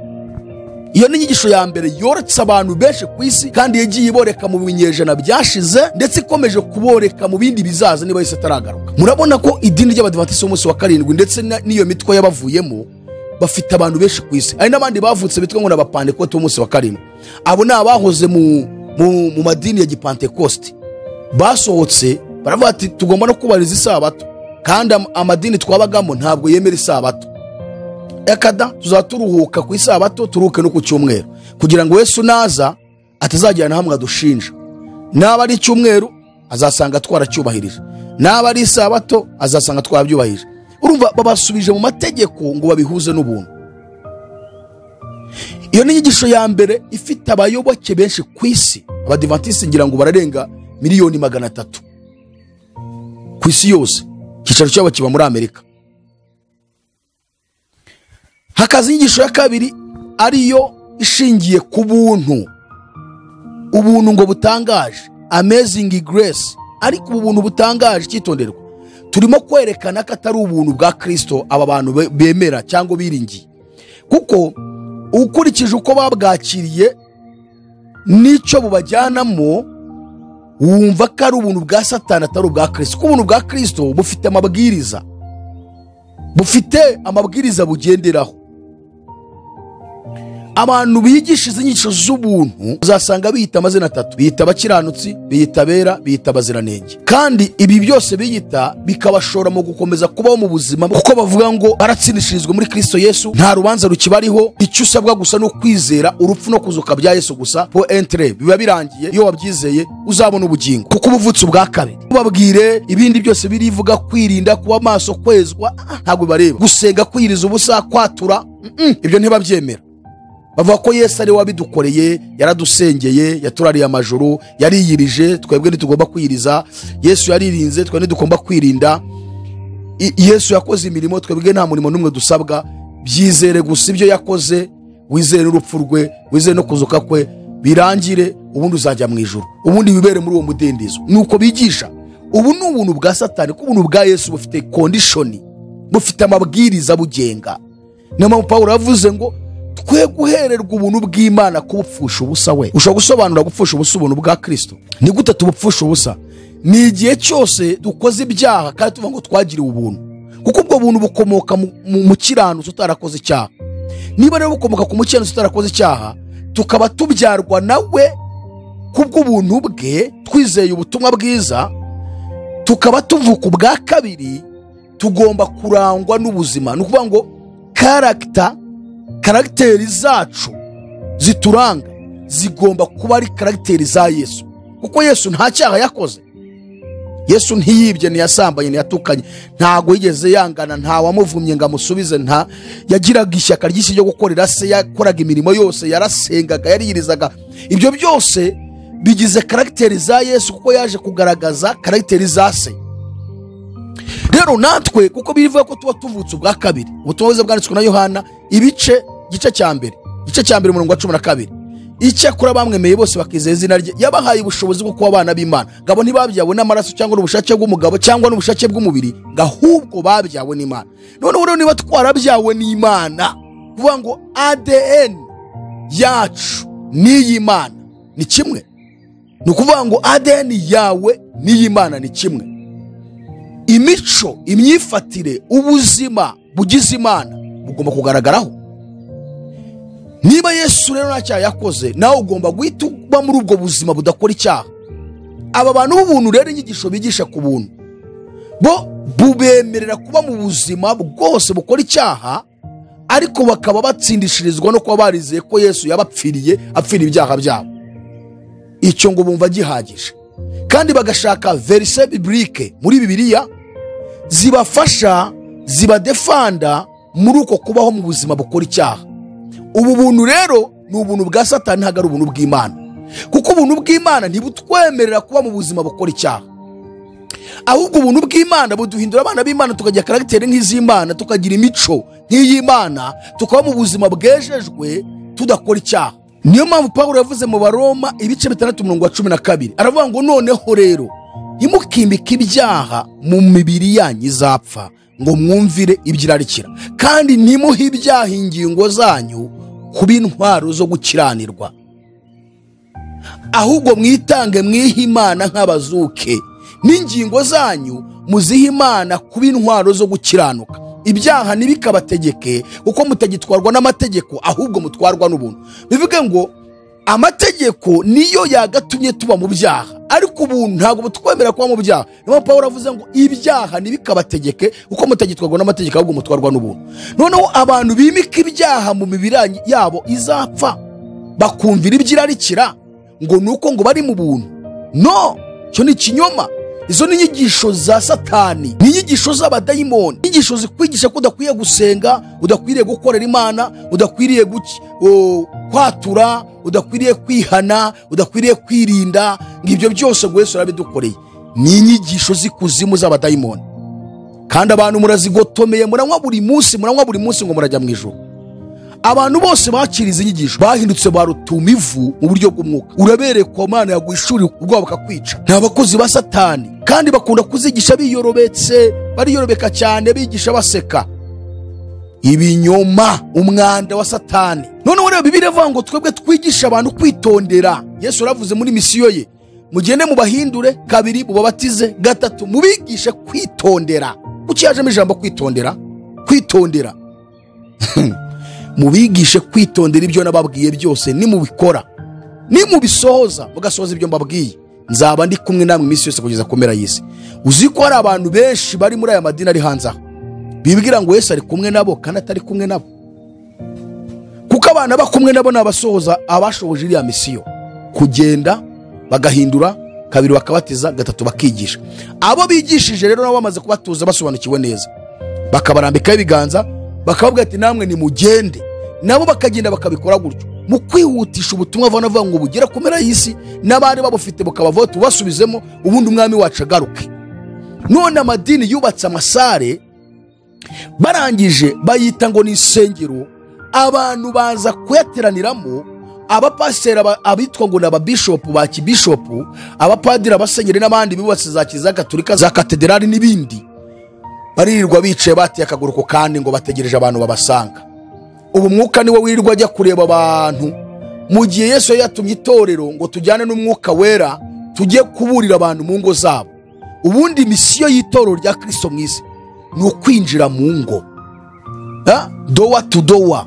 Iyo ni inyigisho ya mbere yoretse abantu benshi ku isi, kandi yagiye iboreka mu binyejana byashize, ndetse ikomeje kuboreka mu bindi bizaza niba Yesu ataragaruka. Murabona ko idini ry'Abadivantisiti b'umunsi wa karindwi ndetse n'iyo mitwe y'abavuyemo bafite abantu benshi ku isi. Hari n'abandi bavutse bitwa ngo n'Abapantekote b'umunsi wa karindwi. Abo ni abahoze mu madini ya Gipantekoste, basohotse baravuga ati tugomba no kubahiriza isabato, kandi amadini twabagamo ntabwo yemera isabato. Ekada tuzaturuhuka ku isabato, turuhuke no ku cyumweru, kugira ngo Yesu naza atazagira na hamwe adushinja. Naba ari icyumweru azasanga twaracyubahirije, naba ari isabato azasanga twarabyubahirije. Urumva babasubije mu mategeko ngo babihuze n'ubuntu. Iyo ni inyigisho ya mbere ifite abayoboke benshi ku isi. Abadivantisiti ngira ngo bararenga 300,000,000 ku isi yose. Icyicaro cyabo kiba muri Amerika. Hakaza inyigisho ya kabiri ariyo ishingiye ku buntu. Ubuntu ngo butangaje, amazing grace. Ariko ubu buntu butangaje, cyitonderwa, turimo kwerekana ko atari ubuntu bwa Kristo aba bantu bemera cyangwa biringiye, kuko ukurikije uko babwakiriye n'icyo bubajyanamo, wumva ko ari ubuntu bwa Satani atari ubwa Kristo. Kuko ubuntu bwa Kristo bufite amabwiriza, bufite amabwiriza bugenderaho. Abantu bigisha izi nyigisho z'ubuntu uzasanga biyita amazina atatu: biyita abakiranutsi, biyita abera, biyita abaziranenge. Kandi ibi byose biyita bikabashora mu gukomeza kubaho mu buzima, kuko bavuga ngo baratsindishirizwa muri Kristo Yesu, nta rubanza rukibariho, icyo usabwa gusa no kwizera urupfu no kuzuka bya Yesu gusa, po entre biba birangiye. Iyo wabyizeye uzabona ubugingo, kuko ubuvutse ubwa kabiri. Ubabwire ibindi byose birivuga kwirinda, kuba maso, kwezwa, ntabwo bareba gusenga, kwiriza ubusa, kwatura, ibyo ntibabyemera. Bavuga ko Yesu ari wabidukoreye, yaradusengeye, yaturariye amajuru, yariyirije, twebwe ntitugomba kwiriza. Yesu yaririnze, twebwe ntitugomba kwirinda. Yesu yakoze imirimo, twebwe nta murimo n'umwe dusabwa. Byizere gusa ibyo yakoze, wizere n'urupfu rwe, wizere no kuzuka kwe, birangire, ubundi uzajya mu ijuru, ubundi wibere muri uwo mudendezo. Nuko bigisha. Ubu ni ubuntu bwa Satani, kuko ubuntu bwa Yesu bufite condition, bufite amabwiriza bugenga. Niyo mpamvu Pawulo yavuze ngo twe guhererwa ubuntu bw'Imana kubupfusha ubusa. We ushobora gusobanura gupfusha ubusa ubuntu bwa Kristo? Ni gute tubupfusha ubusa? Ni igihe cyose dukoze ibyaha kandi tuvuga ngo twagiriwe ubuntu, kuko ubwo buntu bukomoka mu mukiranutsi utarakoze icyaha. Niba rero bukomoka ku mukiranutsi utarakoze icyaha, tukaba tubyarwa nawe kubw'ubuntu bwe, twizeye ubutumwa bwiza, tukaba tuvuka ubwa kabiri, Tugomba kurangwa n'ubuzima. Ni ukuvuga ngo caractère zacu zituranga zigomba kuba ari caractère za Yesu, kuko Yesu nta cyaha yakoze. Yesu ntiyibye, ntiyasambanye, ntiyatukanye, ntago yigeze yangana, nta wamuvumye ngo amusubize, nta yagiraga ishyaka ryinshi ryo gukorera se, yakoraga imirimo yose, yarasengaga, yariyirizaga. Ibyo byose bigize caractère za Yesu, kuko yaje kugaragaza caractère za se. Rero natwe, kuko bivuga ko tuba tuvutse ubwa kabiri, ubutumwa bwiza bwanditswe na Yohana igice cya mbere, igice cya mbere umurongo wa 12, icyakora bamwemeye bose bakizeza izina rye, yabahaye ubushobozi bwo kuba abana b'Imana. Ngabo ntibabyawe n'amaraso cyangwa n'ubushake bw'umugabo cyangwa n'ubushake bw'umubiri, ahubwo babyawe n'Imana. Noneho rero niba twarabyawe n'Imana, kuvuga ngo ADN yacu n'iy'Imana ni kimwe. Ni ukuvuga ngo ADN yawe n'iy'Imana ni kimwe. Imico, imyifatire, ubuzima bugize Imana bugomba kugaragaraho. Niba Yesu rero nta cyaha yakoze, nawe ugomba guhita uba muri ubwo buzima budakora icyaha. Aba bantu b'ubuntu rero, inyigisho bigisha ku buntu bo bubemerera kuba mu buzima bwose bukora icyaha, ariko bakaba batsindishirizwa no kuba barizeye ko Yesu yabapfiriye, apfira ibyaha byabo. Icyo ngo bumva gihagije, kandi bagashaka versets bibliques muri Bibiliya zibafasha, zibadefanda muri uko kubaho mu buzima bukora icyaha. Ubu buntu rero ni ubuntu bwa Satani, ntabwo ari ubuntu bw'Imana, kuko ubuntu bw'Imana ntibutwemerera kuba mu buzima bukora icyaha. Ahubwo ubuntu bw'Imana buduhindura abana b'Imana, tukagira caractère nk'iz'Imana, tukagira imico nk'iy'Imana, tukaba mu buzima bwejejwe tudakora icyaha. Niyo mpamvu Pawulo yavuze mu Baroma ibice 6 umurongo wa 12, aravuga ngo noneho rero ntimukimike ibyaha mu mibiri yanyu izapfa, ngo mwumvire ibyirarikira, kandi ntimuhe ibyaha ingingo zanyu kuba intwaro zo gukiranirwa, ahubwo mwitange mwihe Imana nk'abazuke, n'ingingo zanyu muzihe Imana kuba intwaro zo gukiranuka. Ibyaha ntibikabategeke, kuko mutagitwarwa n'amategeko, ahubwo mutwarwa n'ubuntu. Bivuge ngo amategeko niyo yagatumye tuba mu byaha, ariko ubuntu ntabwo butwemera kuba mu byaha. Niyo Pawulo avuze ngo ibyaha ntibikabategeke, kuko mutagitwarwa n'amategeko, ahubwo mutwarwa n'ubuntu. Noneho abantu bimika ibyaha mu mibiri yabo izapfa, bakumvira ibyirarikira ngo nuko ngo bari mu buntu. No, cyo ni ikinyoma. Izo ni inyigisho za Satani, ni inyigisho z'abadayimoni, inyigisho zikwigisha ko udakwiye gusenga, udakwiriye gukorera Imana, udakwiriye kwatura, udakwiriye kwihana, udakwiriye kwirinda, ngo ibyo byose ngo Yesu arabidukoreye. Ni inyigisho z'ikuzimu z'abadayimoni, kandi abantu murazigotomeye, muranywa buri munsi, muranywa buri munsi ngo murajya mu ijuru. Abantu bose bakiriza inyigisho bahindutse ba rutumivu mu buryo bw'umwuka. Uraberekwa Imana yaguhishurira ubwoba bakakwica. Ni abakozi ba Satani, kandi bakunda kuzigisha biyorobetse, bariyorobeka cyane, bigisha baseka ibinyoma, umwanda wa Satani. Noneho rero Bibiliya ivuga ngo twebwe twigisha abantu kwitondera. Yesu yaravuze muri misiyo ye, mugende mubahindure, kabiri mubabatize, gatatu mubigishe kwitondera. Kuki yajemo ijambo kwitondera? Kwitondera. Mubigishe kwitondera ibyo nababwiye byose, nimubikora, nimubisohoza, mugasohoza ibyo mbabwiye, nzaba ndi kumwe namwe iminsi yose kugeza ku mpera y'isi. Uzi ko hari abantu benshi bari muri aya madini ari hanze aha bibwira ngo Yesu ari kumwe nabo, kandi atari kumwe nabo. Kuko abana bakumwe nabo n'abasohoza, abashoboje iriya misiyo, kugenda bagahindura, kabiri bakabatiza, gatatu bakigisha. Abo bigishije rero nabo bamaze kubatuza, basobanukiwe neza, bakabarambikaho ibiganza, bakababwira ati namwe nimugende, nabo bakagenda bakabikora gutyo. Mu kwihutisha ubutumwa bava ngo bugere ku mpera y'isi, n'abari babufite bukabavaho tubasubizemo, ubundi umwami wacu agaruke. None amadini yubatse amasare, barangije bayita ngo ni insengero, abantu baza kuyateraniramo, abapasiteri, abitwa ngo ni ababishopu ba kibishopu, abapadiri, abasenyeri n'abandi bubatse za kiliziya gatolika, za katederali n'ibindi, baririrwa bicaye bateye akaguru ku kandi ngo bategereje abantu babasanga. Ubu mwuka niwe wirirwa ajya kureba abantu, mu gihe Yesu yatumye itorero ngo tujyane n'umwuka wera, tujye kuburira abantu mu ngo zabo. Ubundi misiyo y'itorero rya Kristo mu isi ni ukwinjira mu ngo, door to door,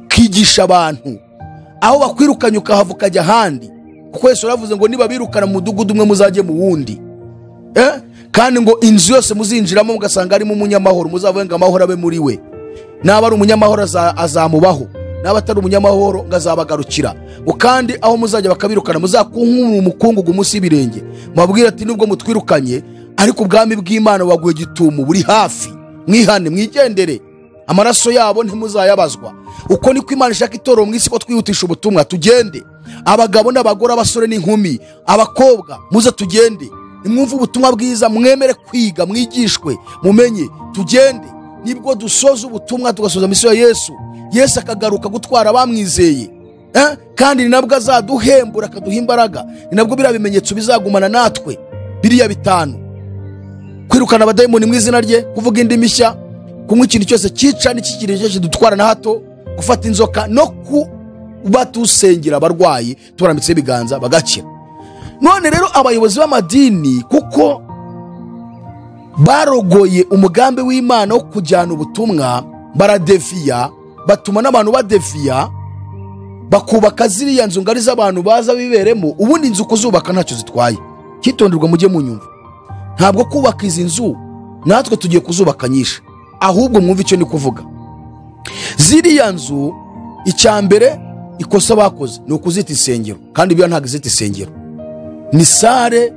kigisha abantu. Aho bakwirukanye ukahava ukajya ahandi, kuko Yesu yaravuze ngo niba birukana mu mudugudu umwe muzajye mu wundi. Kandi ngo inzu yose muzinjiramo mugasanga harimo umunyamahoro, muzavuge ngo amahoro abe muri we. Naba ari umunyamahoro azamubaho, naba atari umunyamahoro ngo azabagarukira. Ngo kandi aho muzajya bakabirukana, muzakunkura umukungugu munsi y'ibirenge, mubabwire ati nubwo mutwirukanye ariko ubwami bw'Imana baguye gitumo buri hafi, mwihane mwigendere, amaraso yabo ntimuzayabazwa. Uko niko Imana ishaka itorero mu isi, ko twihutisha ubutumwa, tugende, abagabo n'abagore, abasore n'inkumi, abakobwa, muze tugende, nimwumve ubutumwa bwiza, mwemere kwiga, mwigishwe, mumenye, tugende. Nibwo dusoza ubutumwa, tugasoza misiyo ya Yesu, Yesu akagaruka gutwara abamwizeye. Kandi ni nabwo azaduhembura akaduha imbaraga, ni nabwo biriya bimenyetso bizagumana natwe, biriya 5: kwirukana abadayimoni mu izina rye, kuvuga indimi nshya, kunywa ikintu cyose cyica n'ikikiri cyose kidutwara na hato, gufata inzoka, no kuba tusengera abarwayi tubarambitseho ibiganza bagakira. None rero abayobozi b'amadini, kuko barogoye umugambi w'Imana wo kujyana ubutumwa, baradeviya, batuma n'abantu badeviya, bakubaka ziriya nzu ngari z'abantu baza biberemo. Ubundi inzu kuzubaka ntacyo zitwaye, cyitonderwa mujye munyumva, ntabwo kubaka izi nzu natwe tugiye kuzubaka nyinshi, ahubwo mwumve icyo ni kuvuga. Ziriya nzu, icya mbere ikosa bakoze ni ukuzita insengero, kandi biriya ntabwo izita insengero, ni sare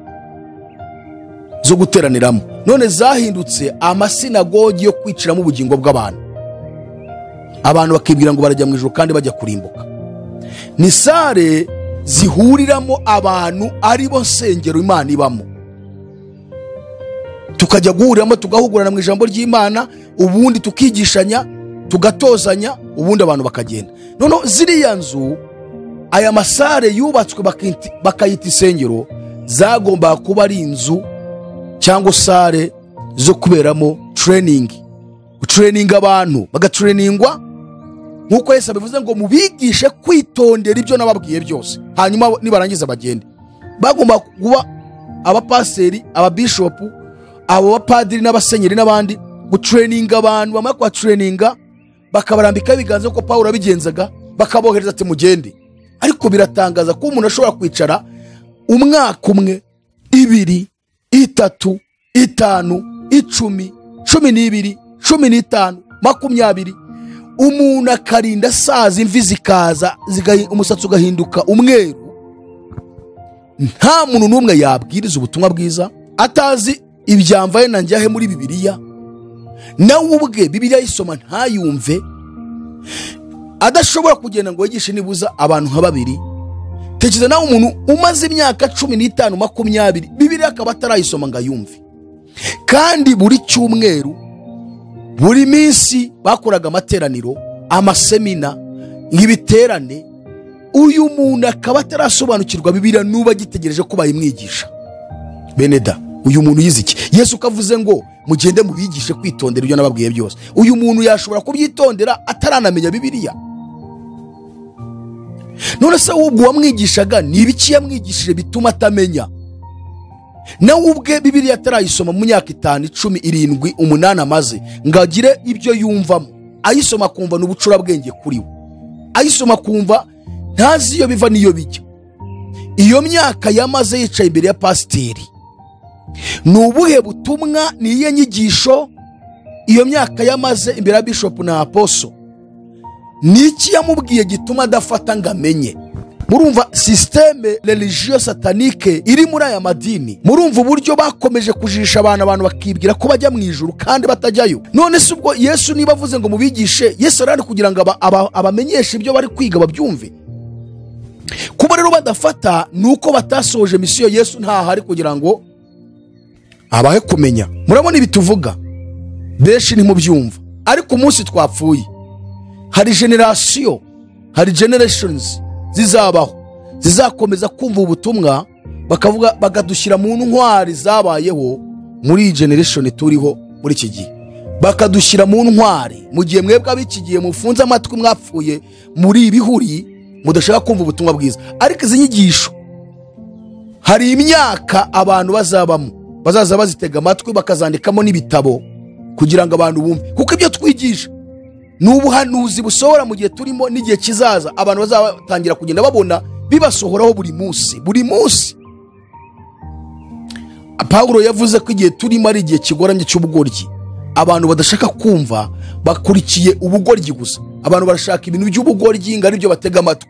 zo guteraniramo. None zahindutse amasinagogi yo kwiciramo ubugingo bw'abantu, abantu bakibwira ngo barajya mu ijuru kandi bajya kurimbuka. Ni sare zihuriramo abantu ari bo nsengero Imana ibamo, tukajya guhuriramo tugahugurana mu ijambo ry'Imana, ubundi tukigishanya, tugatozanya, ubundi abantu bakagenda. None ziriya nzu, aya masare yubatswe bakayita insengero, zagomba kuba ari inzu cyangwa sare zo kuberamo training, gutraininga abantu, bagatrainingwa nkuko Yesu abivuze ngo mubigishe kwitondera ibyo nababwiye byose, hanyuma nibarangiza bagende. Bagomba kuba abapaseri, ababishopu, abo bapadiri n'abasenyeri n'abandi, gutraininga abantu, bamara kubatraininga bakabarambika ibiganza uko Pawulo abigenzaga, bakabohereza ati mugende. Ariko biratangaza ko umuntu ashobora kwicara umwaka umwe, 2, 3, 5, 10, 12, 15, 20, umuntu akarinda asaza, imvi zikaza, umusatsi ugahinduka umweru, nta muntu n'umwe yabwiriza ubutumwa bwiza, atazi ibyamvaye na njyahe muri Bibiliya, nawe ubwe Bibiliya ayisoma ntayumve, adashobora kugenda ngo yigishe nibuza abantu nka 2. Tekereza nawe umuntu umaze imyaka 15, 20 Bibiliya akaba atarayisoma ngo ayumve, kandi buri cyumweru, buri minsi bakoraga amateraniro, amasemina, ibiterane, uyu muntu akaba atarasobanukirwa Bibiliya nuba agitegereje ko bayimwigisha. Beneda, uyu muntu yize iki? Yesu kavuze ngo mugende mubigishe kwitondera ibyo nababwiye byose. Uyu muntu yashobora kubyitondera ataranamenya Bibiliya? None se ubwo wamwigishaga ni ibiki yamwigishije bituma atamenya? Nawe ubwe Bibiliya atarayisoma mu myaka 5, 10, 7, 8 amaze ngo agire ibyo yumvamo, ayisoma kumva n'ubucurabwenge kuri we, ayisoma kumva ntazi iyo biva n'iyo bijya. Iyo myaka yamaze yicaye imbere ya pasiteri, ni ubuhe butumwa, ni iyihe nyigisho iyo myaka yamaze imbere ya bishop na aposo, ni iki yamubwiye gituma adafata ngo amenye? Murumva systeme religieuse satanique iri muri aya madini, murumva uburyo bakomeje kujisha abantu bakibwira ko bajya mu ijuru kandi batajyayo. None se ubwo Yesu niba avuze ngo mubigishe, Yesu arari kugira ngo abamenyeshe ibyo bari kwiga babyumve. Kuba rero badafata nuko batasoje misiyo, Yesu ntahari kugira ngo abahe kumenya. Murabona ibi tuvuga benshi ntimubyumva, ariko umunsi twapfuye hari generation, hari generations zizabaho zizakomeza kumva ubutumwa, bakavuga bakadushyira mu ntwari zabayeho muri iyi generation turiho muri iki gihe, bakadushyira mu ntwari mu gihe mwebwe ab'iki gihe mufunze amatwi, mwapfuye muri ibihuri, mudashaka kumva ubutumwa bwiza. Ariko izi nyigisho hari imyaka abantu bazabamo, bazaza bazitega amatwi, bakazandikamo n'ibitabo kugira ngo abantu bumve, kuko ibyo twigisha ni ubuhanuzi busohora mu gihe turimo n'igihe kizaza. Abantu bazatangira kugenda babona bibasohoraho buri munsi, buri munsi. Pawulo yavuze ko igihe turimo ari igihe kigoramye cy'ubugoryi. Abantu badashaka kumva bakurikiye ubugoryi gusa. Abantu barashaka ibintu by'ubugoryi ngo aribyo batega amatwi.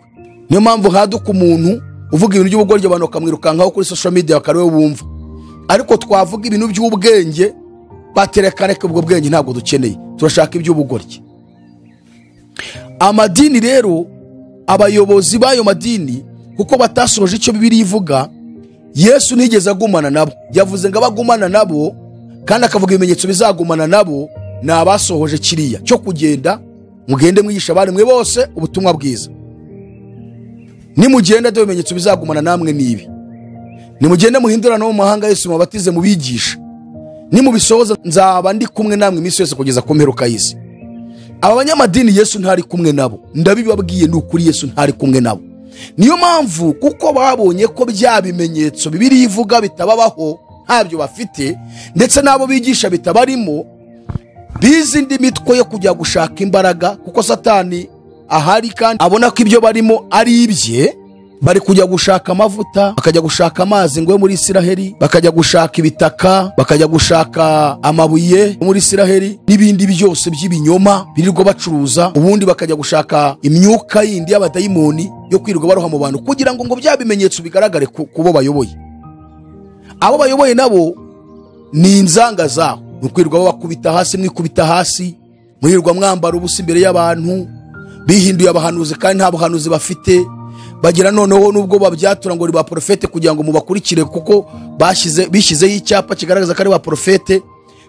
Niyo mpamvu haduka umuntu uvuga ibintu by'ubugoryi abantu bakamwirukankaho kuri social media bakariwe bumva. Ariko twavuga ibintu by'ubwenge baterekane ko ubwo bwenge ntabwo dukeneye, turashaka iby'ubugoryi. Amadini rero, abayobozi b'ayo madini kuko batasoje icyo Bibiliya ivuga, Yesu nigeze agumana nabo. Yavuze ngo abagumana nabo kandi akavuga ibimenyetso bizagumana nabo ni abasohoje kiriya cyo kugenda mugende mwigisha abari mwe bose ubutumwa bwiza. Nimugenda dore ibimenyetso bizagumana namwe nibi: nimugende muhindurane mu mahanga Yesu mubatize mubigisha, nimubisohoza nzaba ndi kumwe namwe iminsi yose kugeza ku mperuka y'isi. Aba banyamadini Yesu ntari kumwe nabo, ndabibabwiye ni ukuri, Yesu ntari kumwe nabo. Niyo mpamvu kuko babonye ko bya bimenyetso Bibiliya ivuga bitababaho, ntabyo bafite, ndetse n'abo bigisha bitabarimo, bize indi mitwe yo kujya gushaka imbaraga, kuko Satani ahari kandi abona ko ibyo barimo ari ibye. Bari kujya gushaka amavuta, bakajya gushaka amazi ngo yo muri Isiraheli, bakajya gushaka ibitaka, bakajya gushaka amabuye muri Isiraheli n'ibindi byose by'ibinyoma birirwa bacuruza. Ubundi bakajya gushaka imyuka yindi y'abadayimoni yo kwirirwa baroha mu bantu kugira ngo bya bimenyetso bigaragare ku bo bayoboye. Abo bayoboye nabo ni inzanga zabo, ni ukwirirwa babakubita hasi, mwikubita hasi, mwirirwa mwambara ubusa imbere y'abantu, bihinduye abahanuzi kandi nta buhanuzi bafite. Bagira noneho nubwo babyatura ngo ni ba profete kugira ngo mubakurikire, kuko bishyizeho icyapa kigaragaza ko ari ba profete,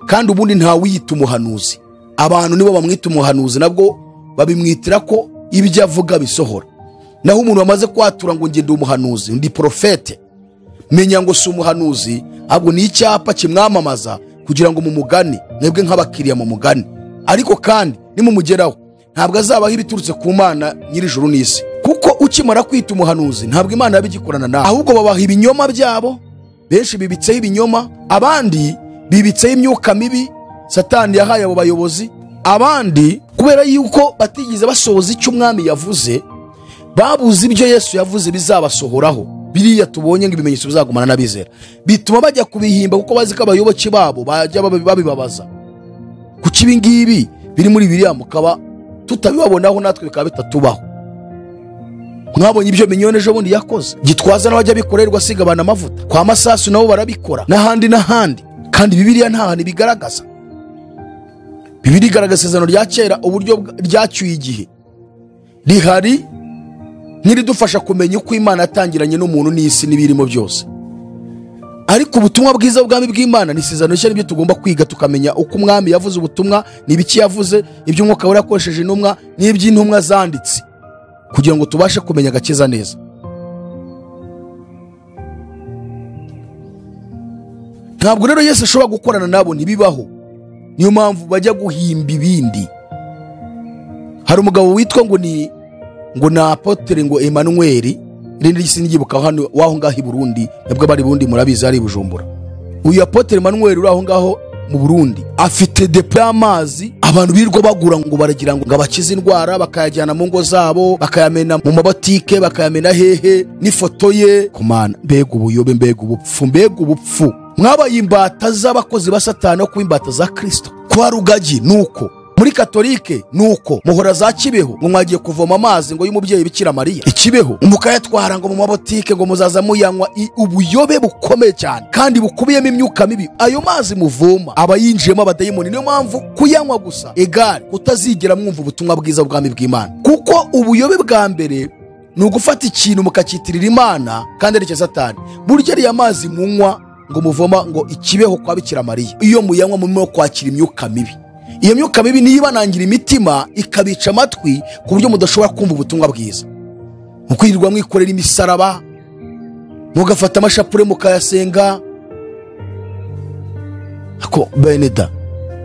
kandi ubundi nta wiyita umuhanuzi. Abantu nibo bamwita umuhanuzi, nabwo babimwitira ko ibyo avuga bisohora. Naho umuntu wamaze kwatura ngo ngende umuhanuzi, ndi profete, menya ngo si umuhanuzi, ahubwo ni icyapa kimwamamaza kugira ngo mumugane, mwebwe nk'abakiriya mumugane. Ariko kandi nimumugeraho ntabwo azabaho ibiturutse ku Mana nyir'ijuru n'isi, kuko ukimara kwita umuhanuzi ntabwo Imana yabigikorana nawe, ahubwo babaha ibinyoma byabo. Benshi bibitseho ibinyoma, abandi bibitseho imyuka mibi Satani yahaye abo bayobozi, abandi kubera yuko batigeze basohoza icyo umwami yavuze, babuze ibyo Yesu yavuze bizabasohoraho. Biriya tubonye ngo ibimenyetso bizagumana n'abizera, bituma bajya kubihimba kuko bazi ko abayoboke babo bajya babibabaza. Kuki ibi ngibi biri muri Bibiliya mukaba tutabibabonaho natwe bikaba bitatubaho? Mwabonye ibyo Minyone ejo bundi yakoze, Gitwaza n'abajya bikorerwa asiga abantu amavuta, kwa Masasu nabo barabikora, n'ahandi n'ahandi. Kandi Bibiliya nta hantu ibigaragaza. Bibiliya igaragaza isezerano rya kera uburyo ryacyuye igihe rihari, ntiridufasha kumenya uko Imana yatangiranye n'umuntu n'isi n'ibirimo byose. Ariko ubutumwa bwiza bw'ubwami bw'Imana ni isezerano rishya, nibyo tugomba kwiga tukamenya uko umwami yavuze ubutumwa, n'ibiki yavuze, ibyo umwuka wera yakoresheje intumwa, n'iby'intumwa zanditse, kugira ngo tubashe kumenya agakiza neza. Ntabwo rero Yesu ashobora gukorana nabo, ntibibaho. Niyo mpamvu bajya guhimba ibindi. Hari umugabo witwa ngo ni Apotre ngo Emmanuel, irindi sinyibuka hano waho ngaho i Burundi, nabwo bari Burundi murabizi ari Bujumbura. Uyu Apotre Emmanuel uri aho ngaho mu Burundi afite depo y'amazi abantu birirwa bagura ngo baragira ngo abakize indwara, bakayajyana mu ngo zabo, bakayamena mu mabotike, bakayamena hehe n'ifoto ye. Kumana, mbega ubuyobe, mbega ubupfu, mbega ubupfu. Mwabaye imbata z'abakozi ba Satani no kuba imbata za Kristo. Kwa Rugagi nuko, muri Katolike nuko, muhora za Kibeho ngo mwagiye kuvoma amazi ngo y'umubyeyi Bikira Mariya ikibeho, mukayatwara ngo mu mabotike ngo muzaza muyanywa. Ubuyobe bukomeye cyane kandi bukubiyemo imyuka mibi. Ayo mazi muvoma aba yinjiyemo abadayimoni. Niyo mpamvu kuyanywa gusa egare kutazigera mwumva ubutumwa bwiza bw'ubwami bw'Imana, kuko ubuyobe bwa mbere ni ugufata ikintu mukakitirira Imana kandi ari cyo Satani. Burya ariya mazi munywa ngo muvoma ngo ikibeho kwa Bikira Mariya, iyo muyanywa murimo kwakira imyuka mibi. Iyo myuka mibi niyo ibanangira imitima ikabica amatwi ku buryo mudashobora kumva ubutumwa bwiza. Mukwirirwa mwikorera imisaraba, mugafata amashapure mukayasenga. Ako beneda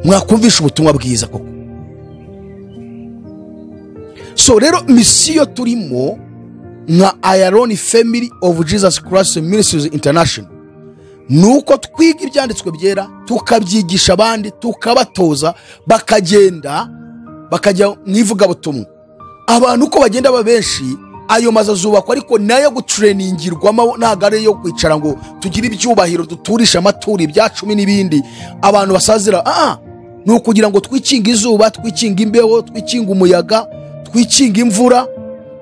mwakumvisha ubutumwa bwiza koko. So rero misiyo turimo nka Ayaloni Family of Jesus Christ Ministries International nuko twiga ibyanditswe byera, tukabyigisha abandi, tukabatoza, bakagenda bakajya mu ivugabutumwa. Abantu uko bagenda baba benshi Ayo mazu azubakwa ariko nayo gutureningirwamo, ntabwo ari ayo kwicara ngo tugire ibyubahiro, duturishe amaturo, ibya cumi n'ibindi abantu basazira. Ni ukugira ngo twikinge izuba, twikinge imbeho, twikinge umuyaga, twikinge imvura,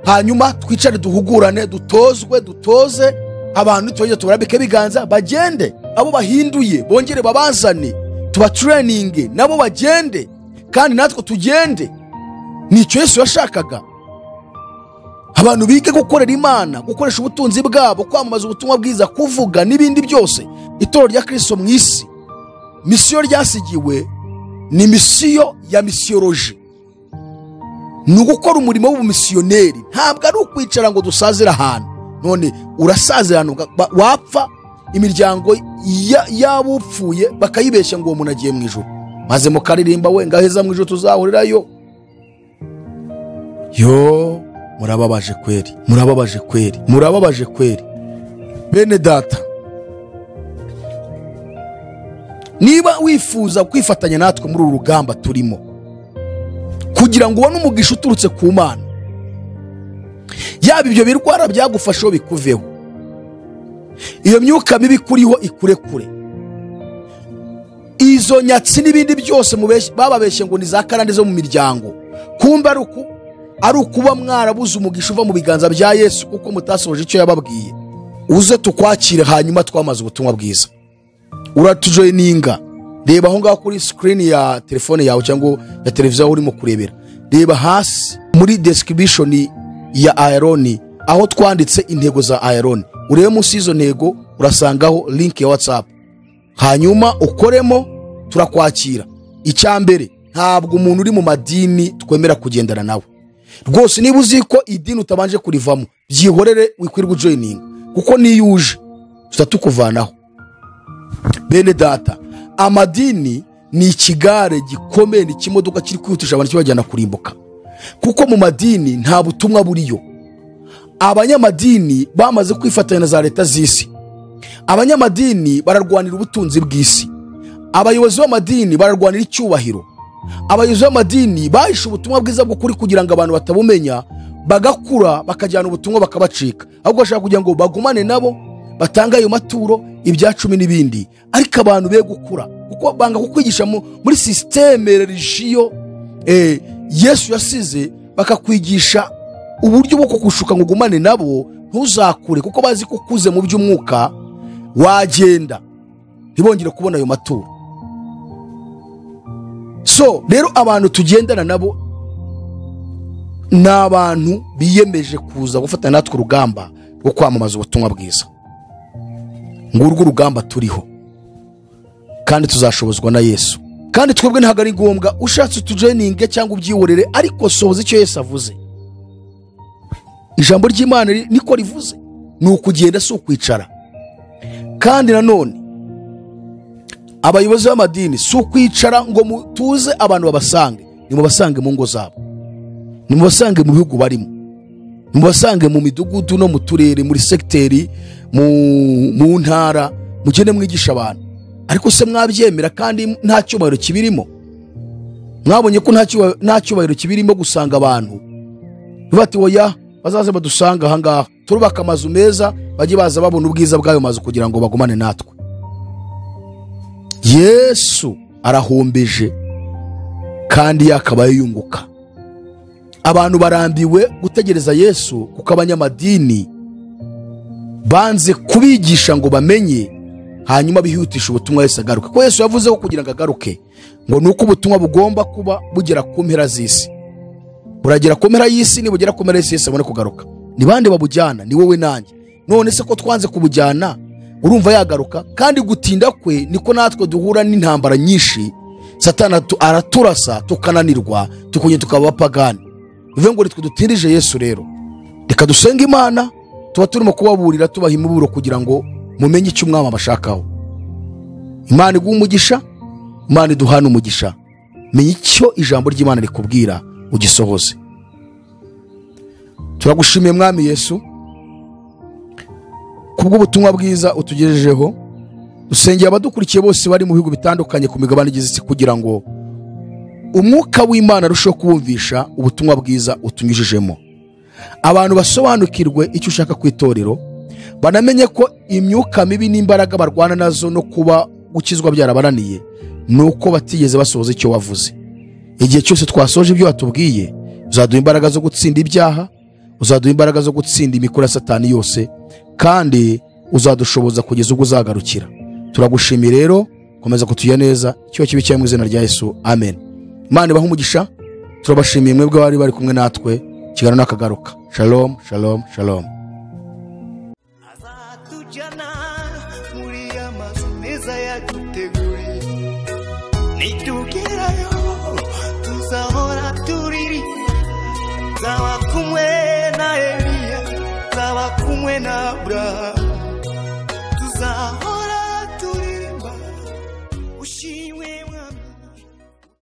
hanyuma twicare duhugurane, dutozwe, dutoze abantu, tubageze tubarambike ibiganza bagende, abo bahinduye bongere babazane, tubatreninge nabo bagende, kandi natwe tugende. Nicyo Yesu yashakaga. Abantu bige gukorera Imana, gukoresha ubutunzi bwabo, kwamamaza ubutumwa bwiza, kuvuga n'ibindi byose. Itorero rya Kristo mu isi, misiyo ryasigiwe ni misiyo ya misiyoloji, ni ugukora umurimo w'ubumisiyoneri. Ntabwo ari ukwicara ngo dusazire ahantu. None urasazira ahantu wapfa, imiryango y'abupfuye bakayibeshya ngo uwo muntu agiye mu ijuru, maze mukaririmba we ngaheza mu ijuru tuzahurirayo. Yo, murababaje kweri, murababaje kweri, murababaje kweri. Bene data, niba wifuza kwifatanya natwe muri uru rugamba turimo kugira ngo ubone umugisha uturutse ku Mana, yaba ibyo birwara byagufasheho bikuveho, iyo myuka mibi kuriho ikurekure, izo nyatsi n'ibindi byose bababeshye ngo ni za karande zo mu miryango, kumbe ari ukuba mwarabuze umugisha uva mu biganza bya Yesu kuko mutasohoje icyo yababwiye. Uze tukwakire, hanyuma twamaze ubutumwa bwiza. Uratujoyininga, reba aho ngaho kuri screen ya telefone yawe cyangwa ya televiziyo aho urimo kurebera, reba hasi muri description ya Ayaloni aho twanditse intego za Ayaloni, urebe munsi y'izo ntego urasangaho link ya WhatsApp, hanyuma ukoremo, turakwakira. Icya mbere, ntabwo umuntu uri mu madini twemera kugendana nawe rwose. Niba uzi ko idini utabanje kurivamo, byihorere, wikwirwa ujoyininga, kuko niyo uje tutatukuvanaho. Bene data, amadini ni ikigare gikomeye, ni ikimodoka kiri kwihutisha abantu kibajyana kurimbuka, kuko mu madini nta butumwa buriyo. Abanyamadini bamaze kwifatanya na za leta z'isi, abanyamadini bararwanira ubutunzi bw'isi, abayobozi b'amadini bararwanira icyubahiro, abayobozi b'amadini bahishe ubutumwa bwiza bw'ukuri kugira ngo abantu batabumenya, bagakura bakajyana ubutumwa bakabacika, ahubwo bashaka kugira ngo bagumane nabo batanga ayo maturo, ibya cumi n'ibindi. Ariko abantu be gukura, kuko banga kukwigisha muri systeme religiyo Yesu yasize, bakakwigisha uburyo bwo kukushuka ngo ugumane nabo ntuzakure, kuko bazi ko ukuze mu by'umwuka wagenda ntibongere kubona ayo maturo. So rero abantu tugendana nabo ni abantu biyemeje kuza gufatanya natwe urugamba rwo kwamamaza ubutumwa bwiza. Ngurwo urugamba turiho, kandi tuzashobozwa na Yesu. Kandi twebwe ntabwo ari ngombwa ushatse utujoyininge cyangwa ubyihorere, ariko sohoza icyo Yesu avuze. Ijambo ry'Imana niko rivuze, ni ukugenda si ukwicara. Kandi nanone abayobozi b'amadini si ukwicara ngo mutuze abantu babasange, nimubasange mu ngo zabo, nimubasange mu bihugu barimo, nimubasange mu midugudu no mu turere, muri sekiteri, mu ntara, mugende mwigisha abantu. Ariko se mwabyemera kandi nta cyubahiro kibirimo? Mwabonye ko nta cyubahiro kibirimo gusanga abantu bati oya bazaze badusanga aha ngaha, turubaka amazu meza, bajye baza babona ubwiza bw'ayo mazu kugira ngo bagumane natwe. Yesu arahombeje kandi yakabaye yunguka. Abantu barambiwe gutegereza Yesu kuko abanyamadini banze kubigisha ngo bamenye, hanyuma bihutisha ubutumwa Yesu agaruke. Ko Yesu yavuze ko kugira ngo agaruke ngo nuko ubutumwa bugomba kuba bugera ku mpera z'isi. Buragera ku mpera y'isi, nibugera ku mpera y'isi Yesu abone kugaruka. Ni bande babujyana? Ni wowe nanjye. None se ko twanze kubujyana, urumva yagaruka? Kandi gutinda kwe niko natwe duhura n'intambara nyinshi. Satani araturasa tukananirwa, tukongera tukaba abapagani. Bivuze ngo nitwe dutindirije Yesu. Rero reka dusenge Imana, tuba turimo kubaburira, tubaha imiburo kugira ngo mumenye icyo umwami abashakaho. Imana iguha umugisha, Imana iduhana umugisha. Menya icyo ijambo ry'Imana rikubwira ugisohoze. Turagushimiye Mwami Yesu kubw'ubutumwa bwiza utugejejeho. Dusengeye abadukurikiye bose bari mu bihugu bitandukanye ku migabane igize isi, kugira ngo umwuka w'Imana arusheho kubumvisha ubutumwa bwiza utunyujijemo. Abantu basobanukirwe icyo ushaka ku itorero, banamenye ko imyuka mibi n'imbaraga barwana nazo no kuba gukizwa byarabananiye nuko batigeze basohoza icyo wavuze. Igihe cyose twasoje ibyo watubwiye, uzaduha imbaraga zo gutsinda ibyaha, uzaduha imbaraga zo gutsinda imikoro ya Satani yose, kandi uzadushoboza kugeza ubwo uzagarukira. Turagushimiye rero, komeza kutuya neza, icyo kibi cyawe mu izina rya Yesu, amen. Imana ibahe umugisha. Turabashimiye mwebwe bari bari kumwe natwe. Kiganiro nakagaruka. Shalom, shalom, shalom. Azatujyana muri ya mazu meza yaduteguriye, nitugerayo tuzahora turiri, nzaba kumwe na Eliya, nzaba kumwe na Abrahamu, tuzahora